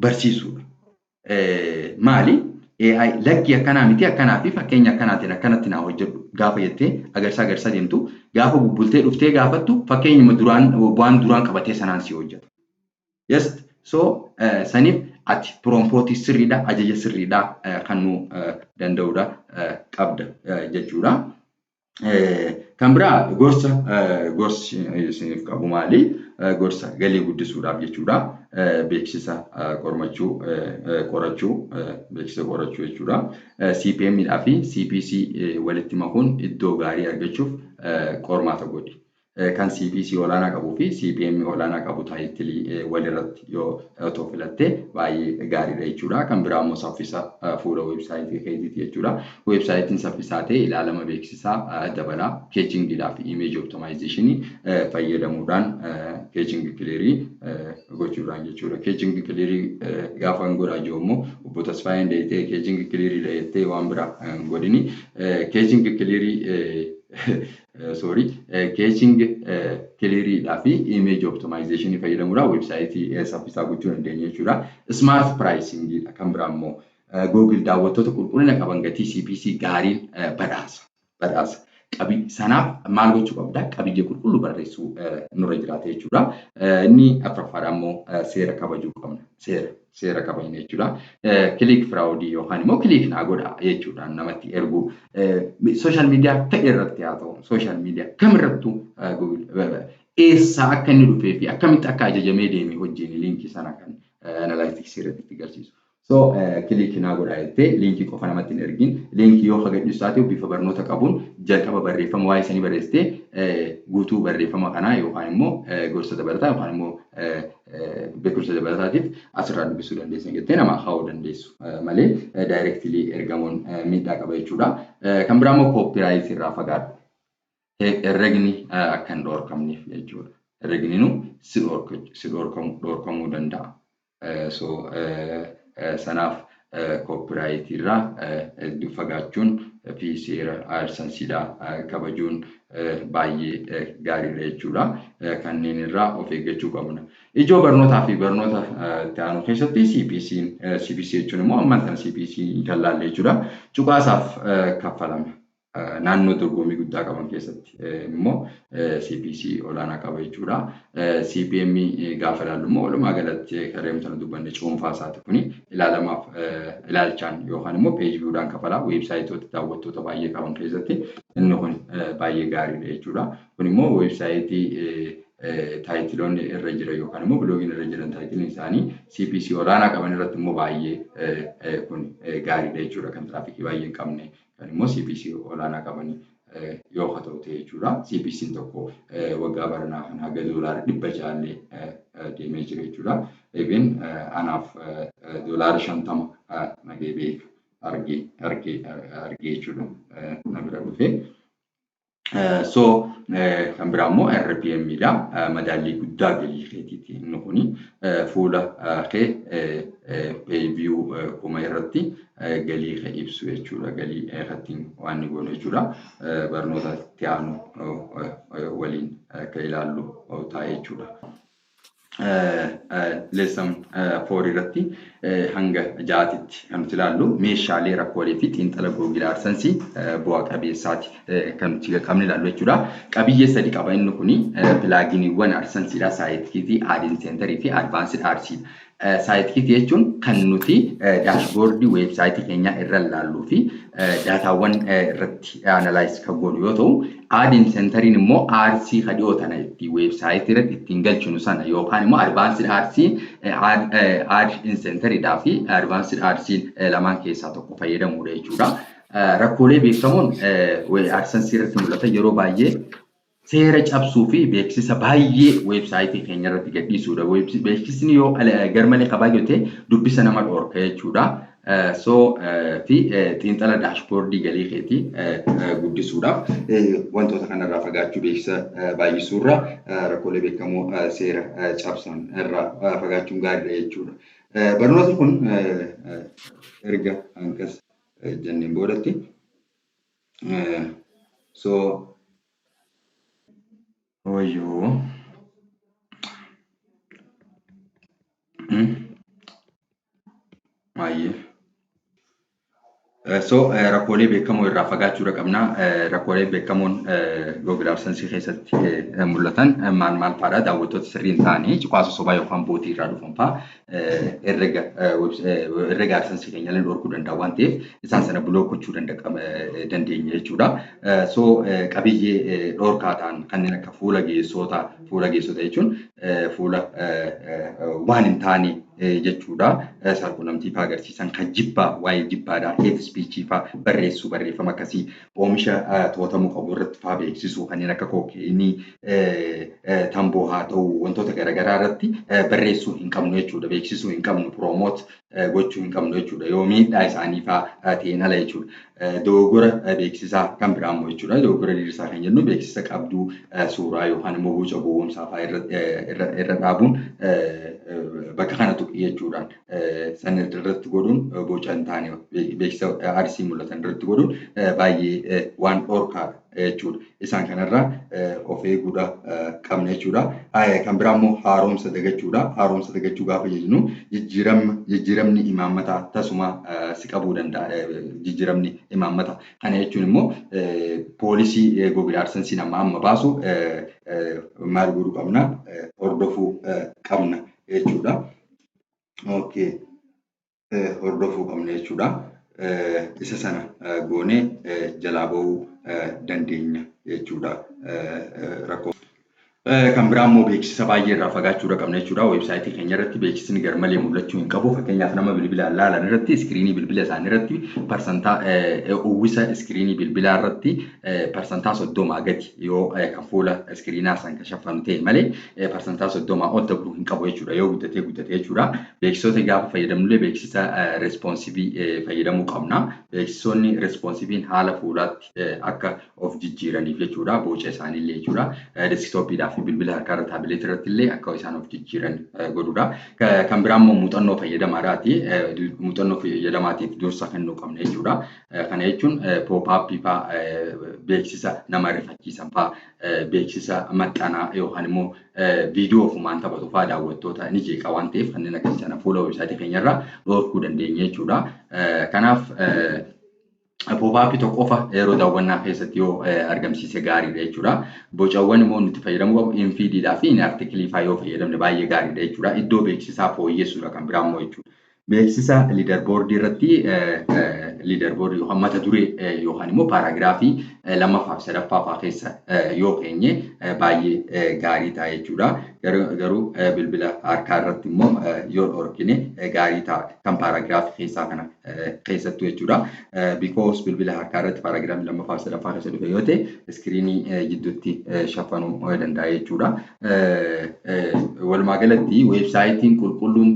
barsiisuudha. Maali? AI lakkii akkanaa miti, akkanaa fi fakkeenya akkanaatiin akkanatti naa hojjedhu gaafa jettee agarsiisaa agarsiisaa deemtu, gaafa bubbultee dhuftee gaafattu, fakkeenyuma duraan waan duraan qabatee sanaan si hojjeta. Yes, so saniif ati promptii sirriidha, ajaja sirriidha kan nu danda'udha qabda jechuudha. Kan biraa gorsa, gorsi isiniif qabu maali? Gorsa galii guddisuudhaaf jechuudha. Beeksisa qormachuu, qorachuu, beeksisa qorachuu jechuudha. CPM dhaa fi CPC walitti makuun iddoo gaarii argachuuf qormaata godhi. Kan CPC olaanaa qabuu fi CPM olaanaa qabu titleii walirratti yoo otoo filatte baay'ee gaariidha jechuudha. Kan biraa immoo saffisa fuula weebsaayitii keetiiti jechuudha. Weebsaayitiin saffisaa ta'e ilaalama beeksisaa dabalaa. Cachingiidhaa fi image optimizationii fayyadamuudhaan, caching clearii gochuudhaan jechuudha. Caching clearii gaafa hin godhaa jiru immoo obbo Tasfaayeen deetee caching clearii jettee waan biraa hin godhini. Caching clearii, sorry, caching cleariidhaa fi image optimizationii fayyadamuudhaan weebsaayitii saffisaa gochuu dandeenya jechuudha. Smart pricing kan biraa immoo Google daawwattoota qulqullina qaban gatii CPC gaariin badhaasa. Badhaasa. Sanaaf maal gochuu qabda? Qabiyyee qulqulluu barreessuu nurra jiraata jechuudha. Inni afuraffaadha immoo seera kabajuu qabna. Seera kabajna jechuudha. Click fraud yookaan immoo click naa godha jechuudhaan namatti erguu. Social media ta'e irratti haa ta'u, social media kamirrattuu eessaa akka inni dhufee fi akkamitti akka ajajamee deeme hojiin liinkii sana kan analytics irratti itti agarsiisu. So click naa godha jettee liinkii qofa namatti hin ergin. Liinkii yoo gadhiisu taate, bifa barnoota qabuun jalqaba barreeffama waa'ee sanii barreessitee, guutuu barreeffama kanaa yookaan immoo gorsa dabalataa yookaan immoo beekumsa dabalataatiif asirraa dubbisuu dandeessan jettee nama kaa'uu dandeessu malee directly ergamuun miidhaa qaba jechuudha. Kan biraa immoo copyright irraa fagaadhu. Herregni akka hin dhorkamneef jechuudha. Herregni nu si dhorkamuu danda'a. So sanaaf copyright irraa fagaachuun fi seera AdSenseidhaa kabajuun baay'ee gaariidha jechuudha. Kanneen irraa of eeggachuu qabna. Ijoo barnootaa fi barnoota itti aanu keessatti CPC, CPC jechuun immoo ammaan kana CPC kan laalle jechuudha. Cuqaasaaf kaffalama. Naannoo dorgommii guddaa qaban keessatti immoo CPC olaanaa qaba jechuudha. CPM gaafa ilaallu immoo walumaa galatti kareen sana dubbanne cuunfaa isaati, kuni ilaalamaaf ilaalchaan yookaan immoo page viewdhaan kafalaa. Weebsaayitoota daawwattoota baay'ee qaban keessatti inni kun baay'ee gaariidha jechuudha. Kun immoo weebsaayitii titleoonni irra jiran yookaan immoo blogiin irra jiran titleiin isaanii CPC olaanaa qaban irratti immoo baay'ee kun gaariidha jechuudha. Kan traffic baay'ee hin qabne kan immoo CPC olaanaa qaban yoo haa ta'u ta'e jechuudha. CPC'n tokko waggaa baranaa kan haga $600llee deemee jira jechuudha. Even anaaf $50 nagee beeka argee argee argee jechuudha na bira dhufee. So kan biraa immoo RPM dha. Madaallii guddaa galii keetiiti inni kuni. Fuula kee page view 1000 irratti galii kee ibsu jechuudha. Galii irratti waan inni goonu jechuudha. Barnoota itti aanu waliin akka ilaallu ta'a jechuudha. Lesson 4 irratti hanga ja'aatitti kan nuti ilaallu meeshaalee rakkoolee fi xiinxala Google AdSense bu'aa qabeessaati kan nuti qabne ilaallu jechuudha. Qabiyyee sadi qaba inni kuni: pluginiiwwan AdSenseidha, Site Kit, Ad Center fi Advanced Adsiidha. Site Kit jechuun kan nuti dashboard weebsaayitii keenyaa irra ilaalluu fi daataawwan irratti analyze kan goonu yoo ta'u, Ad Centeriin immoo ads ka dhiyoo tana itti weebsaayitii irratti ittiin galchinu sana yookaan immoo Advanced Ads, Ad Centeriidhaa fi Advanced Adsiin lamaan keessaa tokko fayyadamuudha jechuudha. Rakkoolee beekamoon AdSense irratti mul'atan yeroo baay'ee seera cabsuu fi beeksisa baay'ee weebsaayitii keenya irratti gadhiisuudha. Beeksisni yoo garmalee kabaa ta'e dubbisa nama dhorka jechuudha. So fi xiinxala dashboard galii keetii guddisuudhaaf wantoota kanarraa fagaachuu, beeksisa baay'isuurra, rakkoolee beekamoo seera cabsan irraa fagaachuun gaariidha jechuudha. Barnootni kun erga akkas jenneen boodatti, so wayyoo, baay'ee. So rakkoolee beekamoo irraa fagaachuu qabna. Rakkoolee beekamoon Google AdSense keessatti mul'atan maal maal fa'aadha? Daawwattoota sirrii hin taane, cuqaasa sobaa yookaan bot irraa dhufan fa'aa herrega AdSense keenya illee dhorkuu danda'a waan ta'eef, isaan sana block gochuu dandeenya jechuudha. So qabiyyee dhorkaa ta'an kanneen akka fuula geessota, fuula geessota jechuun fuula waan hin taane jechuudha. Saalqunnamtii fa'aa agarsiisan, kan jibbaa, waa'ee jibbaadhaa, hate speech fa'aa barreessuu, barreeffama akkasii, oomisha to'atamuu qabu irratti fa'aa beeksisuu, kanneen akka kookeenii, tamboo haa ta'u, wantoota garaagaraa irratti barreessuu hin qabnu jechuudha. Beeksisuu hin qabnu, promote gochuu hin qabnu jechuudha. Yoo miidhaa isaanii fa'aa ta'een ala jechuudha. Dogoggora beeksisaa kan biraa immoo jechuudha. Dogoggora diriirsaa kan jennu beeksisa qabduu suuraa yookaan immoo boca gowwoomsaa fa'aa irra dhaabuun, bakka kana tuqi jechuudhaan san irratti godhuun, boca hin taane beeksisa ads mul'atan irratti godhuun baay'ee waan dhorkaadha. jechuudha. Isaan kanarraa of eeguudha qabna jechuudha. Kan biraa immoo haaromsa dagachuudha. Haaromsa dagachuu gaafa jennu, jijjiiramni imaammataa tasuma si qabuu danda'a. Jijjiiramni imaammataa. Kana jechuun immoo policy Google AdSense amma amma baasu maal godhuu qabna? Hordofuu qabna jechuudha. Okay. Hordofuu qabna jechuudha. Isa sana goonee jalaa bahuu dandeenya jechuudha. Rakkoo. Kan biraa immoo beeksisa baay'ee irraa fagaachuudha qabna jechuudha. Weebsaayitii keenya irratti beeksisni garmalee mul'achuu hin qabu. Fakkeenyaaf, nama bilbilaan laalan irratti iskiriinii bilbila isaanii irratti parsantaa uwwisa iskiriinii bilbilaa irratti 30% gadi yoo kan fuula iskiriinaa san kan shaffanu ta'e malee 30% ol dabruu hin qabu jechuudha. Yoo guddatee guddatee jechuudha. Beeksisoota gaafa fayyadamnullee beeksisa responsive fayyadamuu qabna. Beeksisoonni responsiveiin haala fuulaatti akka of jijjiiraniif jechuudha. Boca isaaniillee jechuudha. Desktopiidhaa fi bilbila harkaa irra, tablet irratti illee akka isaan of jijjiiran godhuudha. Kan biraa immoo muuxannoo fayyadamaadhaati. Muuxannoo fayyadamaatiif dursa kennuu qabna jechuudha. Kana jechuun pop-up fa'aa, beeksisa nama rifachiisan fa'aa, beeksisa maxxanaa yookaan immoo viidiyoo ofumaan taphatu fa'aa daawwattoota ni jeeqa waan ta'eef, kanneen akkasii sana fuula weebsaayitii keenyarraa dhorkuu dandeenya jechuudha. Kanaaf pop-up tokko qofa yeroo daawwannaa keessatti yoo argamsiise gaariidha jechuudha. Bocawwan immoo nuti fayyadamuu qabu in-feediidhaa fi in-article fa'aa yoo fayyadamne baay'ee gaariidha jechuudha. Iddoo beeksisaa fooyyessuudha kan biraa immoo jechuudha. Beeksisa leaderboard irratti, leaderboard yookaan mata duree yookaan immoo paragraph lammaffaa fi sadaffaa fa'aa keessa yoo keenye baay'ee gaarii ta'a jechuudha. Garuu bilbila harkaa irratti immoo yoo dhorkine gaarii ta'a, kan paragraph keessaa kana keessattuu jechuudha. Because bilbila harkaa irratti paragraph lammaffaa fi sadaffaa keessa dhufe yoo ta'e, iskiriinii jidduutti shaffanuu danda'a jechuudha. Walumaa galatti, weebsaayitiin qulqulluun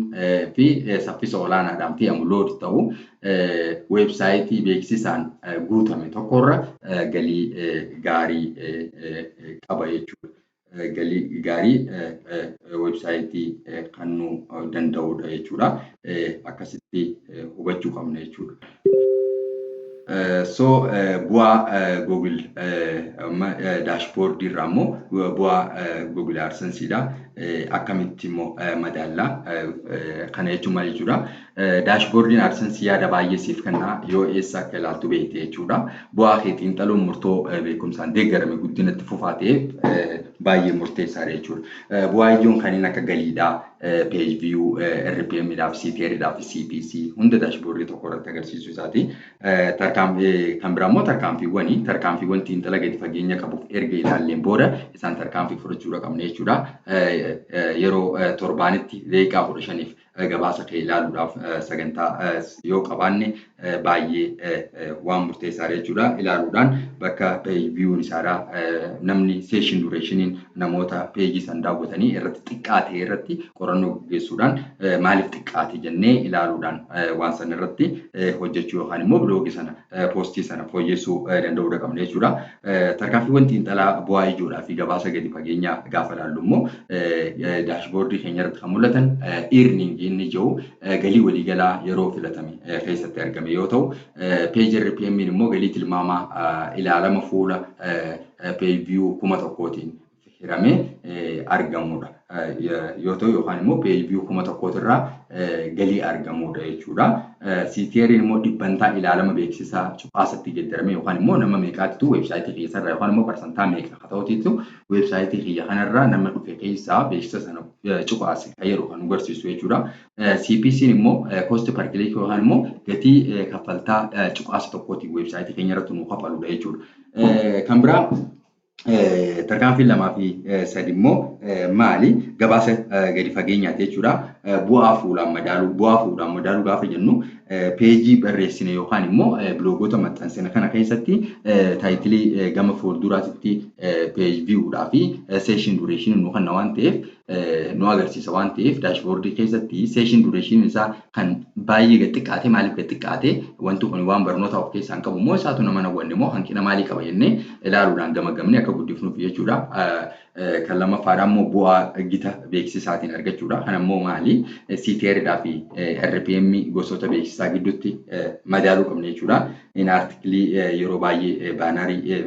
fi saffisa olaanaadhaan fe'amu, load ta'u, weebsaayitii beeksisaan guutame tokkorra galii gaarii qaba jechuudha. Galii gaarii weebsaayitii kennuu danda'udha jechuudha. Akkasitti hubachuu qabna jechuudha. So bu'aa Google dashboard irraa immoo bu'aa Google AdSenseedha. Akkamitti immoo madaallaa? Kana jechuun maal jechuudha? Dashboardiin AdSense yaada baay'ee siif kenna yoo eessa akka ilaaltu beekte jechuudha. Bu'aa kee xiinxaluun murtoo beekumsaan deeggarame guddinatti fufaa ta'eef baay'ee murteessaadha jechuudha. Bu'aa ijoon kanneen akka galiidhaa, page view, RPM dhaaf, CTR dhaaf, CPC hunda dashboard tokko irratti agarsiisuu isaati. Kan biraa immoo tarkaanfiiwwan xiinxala gadi fageenya qabuuf erga ilaalleen booda isaan tarkaanfii fudhachuudha qabna jechuudha. Yeroo torbaanitti daqiiqaa 15f gabaasa kee ilaaluudhaaf sagantaa yoo qabaanne baay'ee waan murteessaadha jechuudha. Ilaaluudhaan bakka page viewun isaadha, namni session durationiin namoota peejii san daawwatanii irratti xiqqaate irratti qorannoo gaggeessuudhaan, maaliif xiqqaate jennee ilaaluudhaan waan sana irratti hojjechuu yookaan immoo blog sana, post sana fooyyessuu danda'uudha qabna jechuudha. Tarkaanfiiwwan xiinxalaa bu'aa ijoodhaa fi gabaasa gadi fageenyaa gaafa ilaallu immoo, dashboard keenya irratti kan mul'atan earning inni jiru galii waliigalaa yeroo filatame keessatti argame yoo ta'u, page RPM immoo galii tilmaamaa ilaalama fuula page view 1000tiin hiramee argamudha yoo ta'u, yookaan immoo page view 1000 irraa galii argamudha jechuudha. CTR immoo dhibbantaa ilaalama beeksisaa cuqaasatti geeddarame, yookaan immoo nama meeqaatitu weebsaayitii keessarraa yookaan immoo parsantaa meeqa haa ta'utiitu weebsaayitii kiyya kanarraa nama dhufe keessaa beeksisa sana cuqaase kan jedhu kan nu agarsiisu jechuudha. CPC immoo cost per click yookaan immoo gatii kaffaltaa cuqaasa tokkootiin weebsaayitii keenya irratti nu kafaludha jechuudha. Kan biraa tarkaanfiin lamaa fi sadi immoo maali? Gabaasa gadi fageenyaati jechuudha. Bu'aa fuulaan madaaluu. Bu'aa fuulaan madaaluu gaafa jennu, peejii barreessine yookaan immoo blogoota maxxansine kana keessatti title gama fuulduraatti page viewdhaa fi session duration nu kenna waan ta'eef, nu agarsiisa waan ta'eef, dashboard keessatti session duration isaa kan baay'ee gad xiqqaate maaliif gad xiqqaate? Wanti kun waan barnoota of keessaa hin qabu moo, isaatu nama hawwanne moo, hanqina maalii qaba jennee ilaaluudhaan gamagamnee akka guddifnuuf jechuudha. Kan lammaffaadhaa immoo bu'aa gita beeksisaatiin argachuudha. Kan immoo maali? CTR fi RPM gosoota beeksisaa gidduutti madaaluu qabna jechuudha. In article yeroo baay'ee bannerii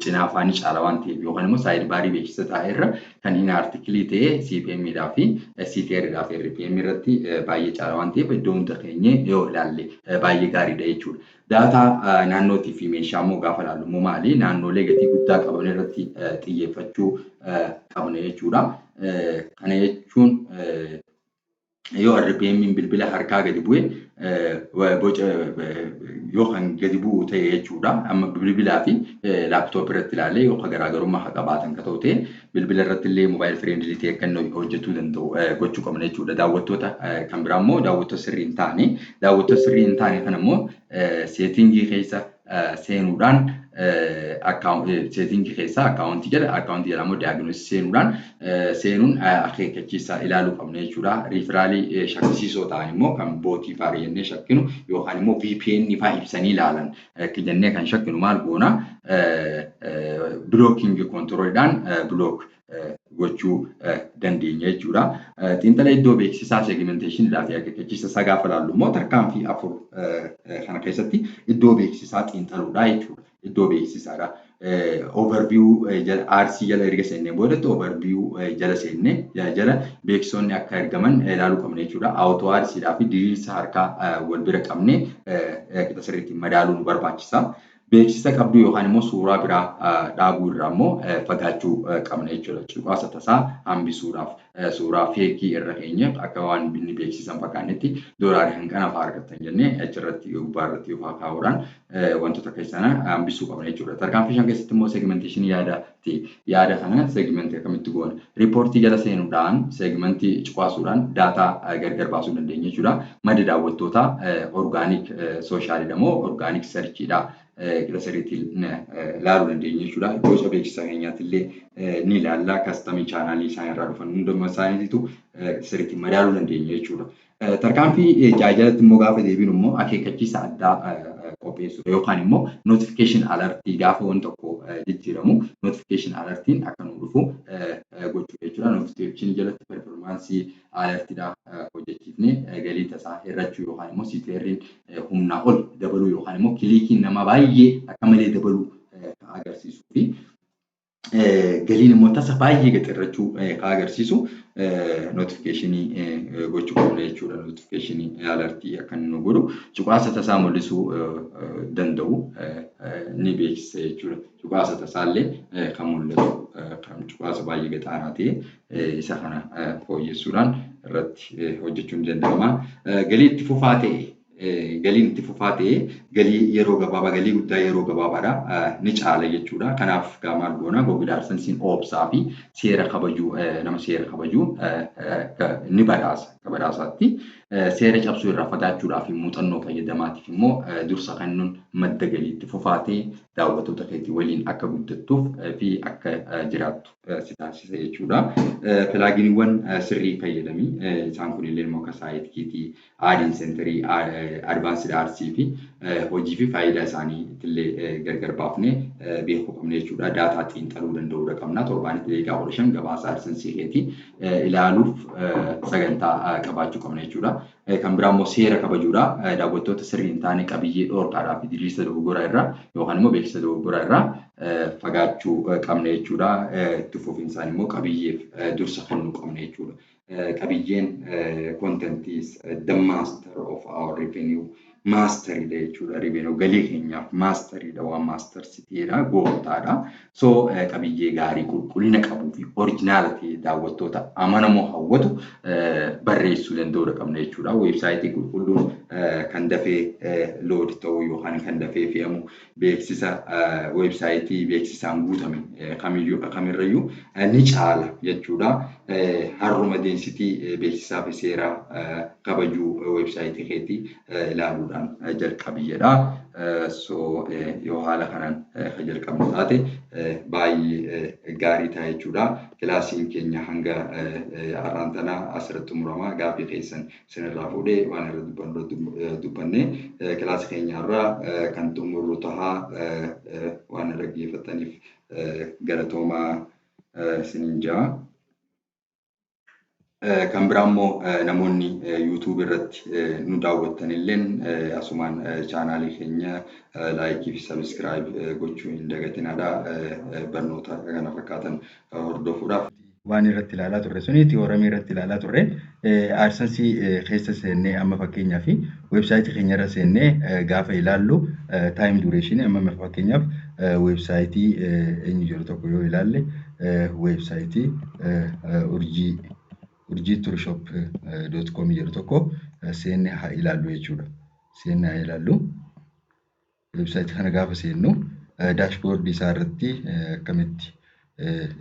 cinaa afaan caala waan ta'eef, yookaan immoo sidebarii beeksisa taa'e irra kan in article ta'e CPM dhaa fi CTR dhaa fi RPM irratti baay'ee caala waan ta'eef, iddoo hunda keenyee yoo ilaalle baay'ee gaariidha jechuudha. Data naannootii fi meeshaa immoo gaafa ilaallu immoo maali? Naannolee gatii guddaa qaban irratti xiyyeeffachuu qabna jechuudha. Kana jechuun yoo RPM bilbila harkaa gadi bu'e, boca yoo kan gadi bu'u ta'e jechuudha. Amma bilbilaa fi laptop irratti ilaalee yoo garaagarummaa haa qabaatan ka ta'u ta'e, bilbila irratti illee mobile friendly ta'e akka inni hojjechuu danda'u gochuu qabna jechuudha. Daawwattoota kan biraa immoo daawwattoota sirrii hin taane kana immoo settingii keessa seenuudhaan, settingii keessa accountii jala immoo diagnosisii seenuudhaan seenuun akeekkachiisa ilaaluu qabna jechuudha. Referralii shakkisiisoo ta'an immoo kan botii fa'aa jennee shakkinu yookaan immoo VPN fa'aa ibsanii ilaalan jennee kan shakkinu maal goona? Blocking controliidhaan block gochuu dandeenya jechuudha. Xiinxala iddoo beeksisaa, segmentationiidhaa fi akeekkachiisa isaa gaafa ilaallu immoo tarkaanfii afur kana keessatti iddoo beeksisaa xiinxaluudha jechuudha. Iddoo beeksisaadha. Overview ads jala erga seennee boodatti, overview jala seennee jala beeksisoonni akka ergaman ilaaluu qabna jechuudha. Auto adsiidhaa fi diriirsa harkaa wal bira qabnee qixa sirriitti madaaluu nu barbaachisa. Beeksisa qabduu yookaan immoo suuraa biraa dhaabuu irraa immoo fagaachuu qabna jechuudha. Cuqaasa tasaa hambisuudhaaf suuraa fakeii irra keenye akka waan inni beeksisan fakkaannetti doolaarii hanqana fa'aa argattan jennee achirratti gubbaa irratti yookaan kaa'uudhaan wantoota keessana hambisuu qabna jechuudha. Tarkaanfii shan keessatti immoo segmentationii yaadaati. Yaada kana segmentii akkamitti goona? Reportii jala seenuudhaan segmentii cuqaasuudhaan data gargar baasuu dandeenya jechuudha. Madda daawwattootaa organic socialidha moo organic searchiidha? Qixa sirriitti ilaaluu dandeenya jechuudha. Gosa beeksisa keenyaatti illee ni ilaalla. Customii channelii isaan irraa dhufan hunduma isaaniitu sirriitti madaaluu dandeenya jechuudha. Tarkaanfii ja'a jalatti immoo gaafa deebinu immoo akeekkachiisa addaa qopheessuudha yookaan immoo notification alertii, gaafa wanti tokko jijjiiramu notification alertiin akka nu dhufu gochuu jechuudha. Notification jalatti performance alertiidha hojjechiifnee galii tasaa hir'achuu yookaan immoo CTR'n humnaa ol dabaluu yookaan immoo clickiin namaa baay'ee akka malee dabaluu agarsiisuu fi galiin immoo tasa baay'ee gadi hir'achuu kan agarsiisu notificationii gochuu qabna jechuudha. Notificationii alertii akka inni nu godhu cuqaasa tasaa mul'isuu danda'u ni beeksisa jechuudha. Cuqaasa tasaallee kan mul'atu, kan cuqaasa baay'ee gad aanaa ta'e, isa kana fooyyessuudhaan irratti hojjechuun ni danda'ama. Galiin itti fufaa ta'e galii yeroo gabaabaa, galii guddaa yeroo gabaabaadha ni caala jechuudha. Kanaaf maal goona? Google AdSense'n obsaa fi seera kabajuu, nama seera kabajuu ni badhaasa akka badhaasaatti. Seera cabsuu irraa fagaachuudhaa fi muuxannoo fayyadamaatiif immoo dursa kennuun madda galii itti fufaa ta'e daawwattoota keetii waliin akka guddattuuf fi akka jiraattu si taasisa jechuudha. Pluginiiwwan sirrii fayyadamii, isaan kunillee immoo akka Site Kitii, Ad Inserterii, Advanced Adsii fi hojii fi faayidaa isaanii illee gargar baafnee beekuu qabna jechuudha. Data xiinxaluu danda'uudha qabna. Torbaanitti daqiiqaa 15 gabaasa AdSensii keetii ilaaluuf sagantaa qabaachuu qabna jechuudha. Kan biraa immoo seera kabajuudha. Daawwattoota sirrii hin taane, qabiyyee dhoorkaadhaa fi diriirsa dogoggoraa irraa yookaan immoo beeksisa dogoggoraa irraa fagaachuu qabna jechuudha. Itti fufinsaan immoo qabiyyeef dursa kennuu qabna jechuudha. Qabiyyeen, content is the master of our revenue, masteriidha jechuudha. Revenue, galii keenyaaf masteriidha, waan mastersitiidha, gooftaadha. So qabiyyee gaarii, qulqullina qabuu fi originala ta'e daawwattoota amanamoo hawwatu barreessuu danda'uudha qabna jechuudha. Websiteii qulqulluun kan dafee load ta'uu yookaan kan dafee fe'amu beeksisa websiteii beeksisaan guutame kamiyyuu kamirrayyuu ni caala jechuudha. Har'uma density beeksisaa fi seera kabajuu websiteii keetii ilaaluudhaan jalqabi jedha. So yoo haala kanaan kan jalqabnu taate baay'ee gaarii ta'a jechuudha. Kilaasiin keenya hanga har'aan tana asirratti xumurama. Gaaffii keessan isinirraa fuudhee waan irra dubbannu dubbannee kilaasii keenya irraa kan xumurru tahaa. Waan dhaggeeffattaniif galatoomaa. Isiniin ja'a. Kan biraa immoo namoonni YouTube irratti nu daawwattan illeen asumaan chaanaalii keenya like fi subscribe gochuu hin dagatinaadha. Barnoota kana fakkaatan hordofuudhaaf. Waan irratti ilaalaa turre suni theoremii irratti ilaalaa turre. AdSense keessa seennee, amma fakkeenyaaf weebsaayitii keenya irra seennee gaafa ilaallu, time duration, amma fakkeenyaaf weebsaayitii eenyu jiru tokko yoo ilaalle, weebsaayitii Urjii Tourshop.com jedhu tokko seennee haa ilaallu jechuudha. Seennee haa ilaallu. Weebsaayitii kana gaafa seennu dashboardii isaa irratti akkamitti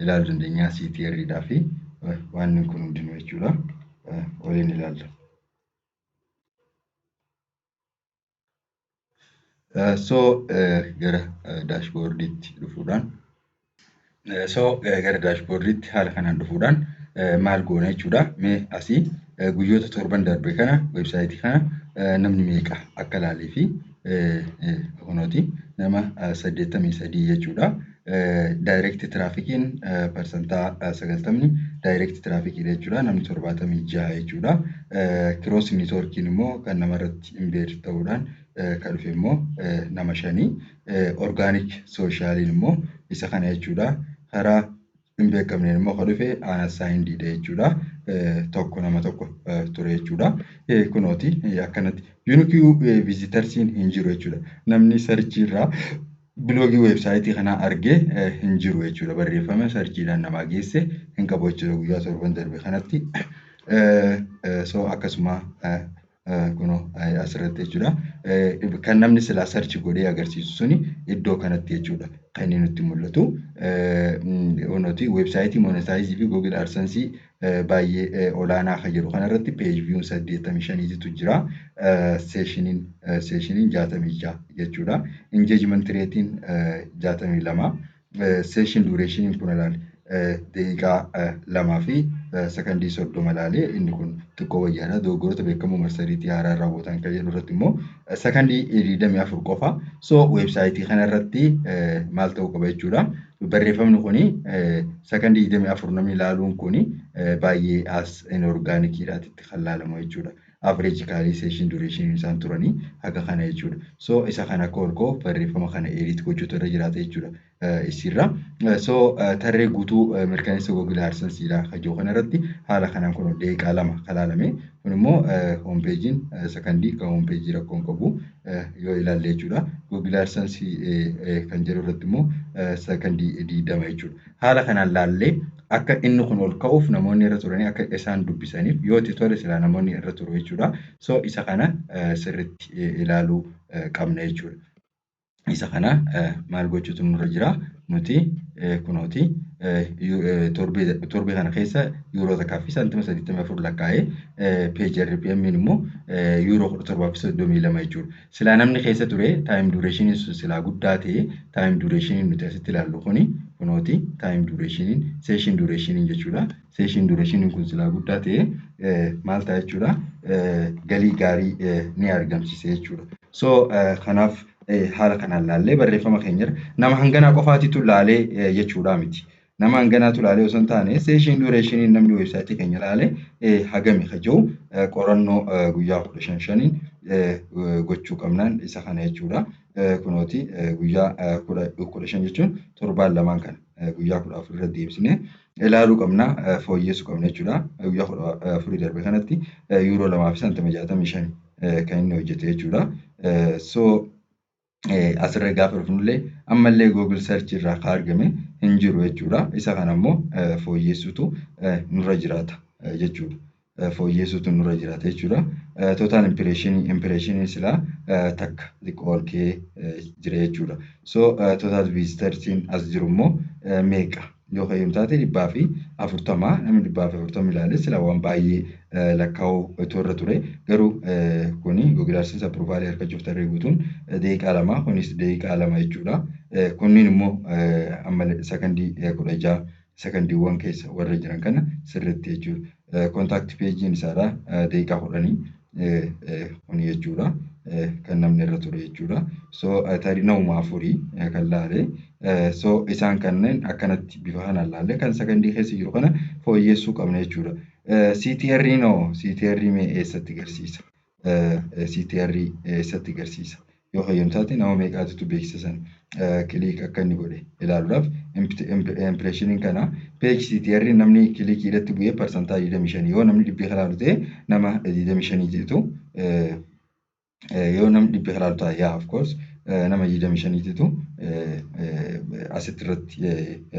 ilaaluu dandeenya, CTR fi waan kun hundinuu jechuudha. Waliin ilaalla. So gara dashboardiitti dhufuudhaan, so gara dashboardiitti haala kanaan dhufuudhaan maal goona jechuudha. Mee asii guyyoota 7 darbe kana weebsaayitii kana namni meeqa akka ilaalee fi kunooti nama 83 jechuudha. Direct trafficiin 90% direct trafficiidha jechuudha. Namni 76 jechuudha. Cross networkiin immoo kan namarratti embed ta'uudhaan kan dhufe immoo nama 5. Organic socialiin immoo isa kana jechuudha. Karaa hin beekamneen immoo kan dhufe unassignediidha jechuudha. Tokko, nama tokko ture jechuudha. Kunooti akkanatti unique visitorsiin hin jiru jechuudha. Namni searchiirraa blogii weebsaayitii kanaa argee hin jiru jechuudha. Barreeffama searchiidhaan namaa geesse hin qabu jechuudha guyyaa 7 darbe kanatti. So akkasuma kunoo asirratti jechuudha. Kan namni silaa search godhee agarsiisu suni iddoo kanatti jechuudha. Kan inni nutti mul'atu. Kunooti weebsaayitii monetize fi Google AdSense baay'ee olaanaa kan jedhu kanarratti page viewun 85tu jira. Sessioniin 66 jechuudha. Engagement rateiin 62. Session durationiin kun ilaali. Daqiiqaa 2 fi sakandii 30 ilaalee, inni kun xiqqoo wayyaadha. Dogoggoroota beekamoo marsariitii haaraa raawwatan kan jedhu irratti immoo sakandii 24 qofa. So weebsaayitii kana irratti maal ta'uu qaba jechuudha. Barreeffamni kuni sakandii 24 namni ilaaluun kuni baay'ee as inorganiciidhaatti kan ilaalamu jechuudha. Average kaalii session duration isaan turanii haga kana jechuudha. So isa kana akka ol ka'uuf barreeffama kana edit gochuutu irra jiraata jechuudha. Isirra. So tarree guutuu mirkaneessa Google AdSenseedha kan jiru kanarratti haala kanaan kun daqiiqaa 2 kan ilaalame. Kun immoo homepageiin sakandii kan homepageii rakkoo hin qabu yoo ilaalle jechuudha. Google AdSense kan jedhu irratti immoo sakandii 20 jechuudha. Haala kanaan laallee akka inni kun ol ka'uuf namoonni irra turanii akka isaan dubbisaniif yoo itti tole silaa namoonni irra turu jechuudha. So isa kana sirriitti ilaaluu qabna jechuudha. Isa kana maal gochuutu nurra jira? Nuti kunooti torbee kana keessa yuuroo 1 fi saantima 84 lakkaa'ee, page RPM immoo yuuroo 17 fi 32 jechuudha. Silaa namni keessa ture time durationiin sun silaa guddaa ta'e, time durationiin nuti asitti ilaallu kuni kunooti time durationiin, session durationiin jechuudha. Session durationiin kun silaa guddaa ta'e maal ta'a jechuudha? Galii gaarii ni argamsiisa jechuudha. So kanaaf haala kanaan laallee barreeffama keenya nama hanganaa qofaatitu laalee jechuudha miti. Nama hanganaatu laalee osoo hin taane, session durationiin namni weebsaayitii keenya laale hagami ka jiru qorannoo guyyaa 15 5n gochuu qabnaan isa kana jechuudha. Kunooti guyyaa 15 jechuun torbaan lamaan kana guyyaa 14 irra deebisnee ilaaluu qabna, fooyyessuu qabna jechuudha. Guyyaa 14 darbe kanatti yuuroo 2 fi saantima 65 kan inni hojjete jechuudha. So asirra gaafa dhufnullee ammallee Google search irraa kan argame hin jiru jechuudha. Isa kana immoo fooyyessuutu nurra jiraata jechuudha. Fooyyessuutu nurra jiraata jechuudha. Total impressionii silaa takka xiqqoo ol ka'ee jira jechuudha. So total visitorsiin as jiru immoo meeqa? Yoo fayyadamu taate 140, namni 140 ilaale sila waan baay'ee lakkaa'uu irra ture. Garuu kuni Google AdSense approvalii argachuuf tarree guutuun daqiiqaa 2, kunis daqiiqaa 2 jechuudha. Kunniin immoo amma sakandii 16, sakandiiwwan keessa warra jiran kana sirriitti jechuudha. Contact pageiin isaadha daqiiqaa 10 kuni jechuudha. Kan namni irra ture jechuudha. So tarii namuma afurii kan laale So isaan kanneen akkanatti bifa kanaan ilaallee kan sakandii keessa jiru kana fooyyessuu qabna jechuudha. CTR noo, CTR mee eessatti garsiisa? CTR eessatti garsiisa? Yoo hayyam taate, nama meeqaatutu beeksisa sana click akka inni godhe ilaaluudhaaf impressioniin kana page CTR namni click irratti bu'ee 25%, yoo namni 100 ilaalu ta'e nama 25titu, yoo namni 100 ilaalu ta'e, yaa, of course, nama 25titu asitti irratti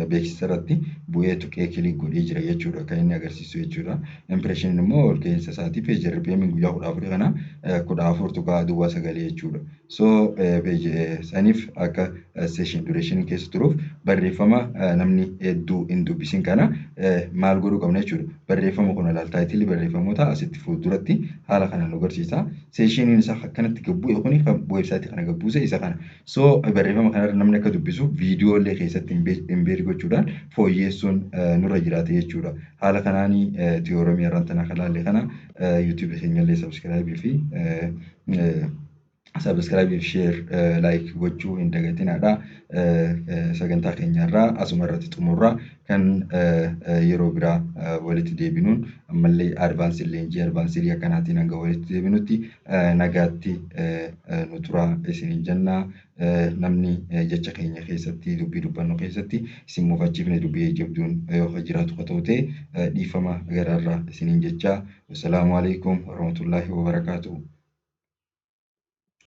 beeksisa irratti bu'ee tuqee click godhee jira jechuudha kan inni agarsiisu jechuudha. Impressioniin immoo ol ka'iinsa isaatii page RPM guyyaa 14 kana 14.09 jechuudha. So page saniif akka session duration keessa turuuf barreeffama namni hedduu hin dubbisin kana maal godhuu qabna jechuudha. Barreeffama kun ilaal, title barreeffamoota asitti fuulduratti haala kanaan nu agarsiisa. Sessioniin isaa akkanatti gad bu'e kuni kan weebsaayitii kana gad buuse isa kana. So barreeffama kanarra namni akka dubbisu viidiyoolee keessatti embed gochuudhaan fooyyessuun nurra jiraate jechuudha. Haala kanaanii theorem har'aan tana kan laalle kana yuutuubii keenyallee subscribe fi share, like gochuu hin dagatinaadha. Sagantaa keenyarraa asuma irratti xumurra. Kan yeroo biraa walitti deebinuun ammallee advance leenjii advance akkanaatiin hanga walitti deebinutti nagaatti nu turaa isiniin jenna. Namni jecha keenya keessatti, dubbii dubbannu keessatti isin mufachiifne, dubbii jabduun yoo jiraatu haa ta'u ta'e, dhiifama garaarraa isiniin jecha. Assalaamu alaikum warahmatullaahi wabarakaatuh.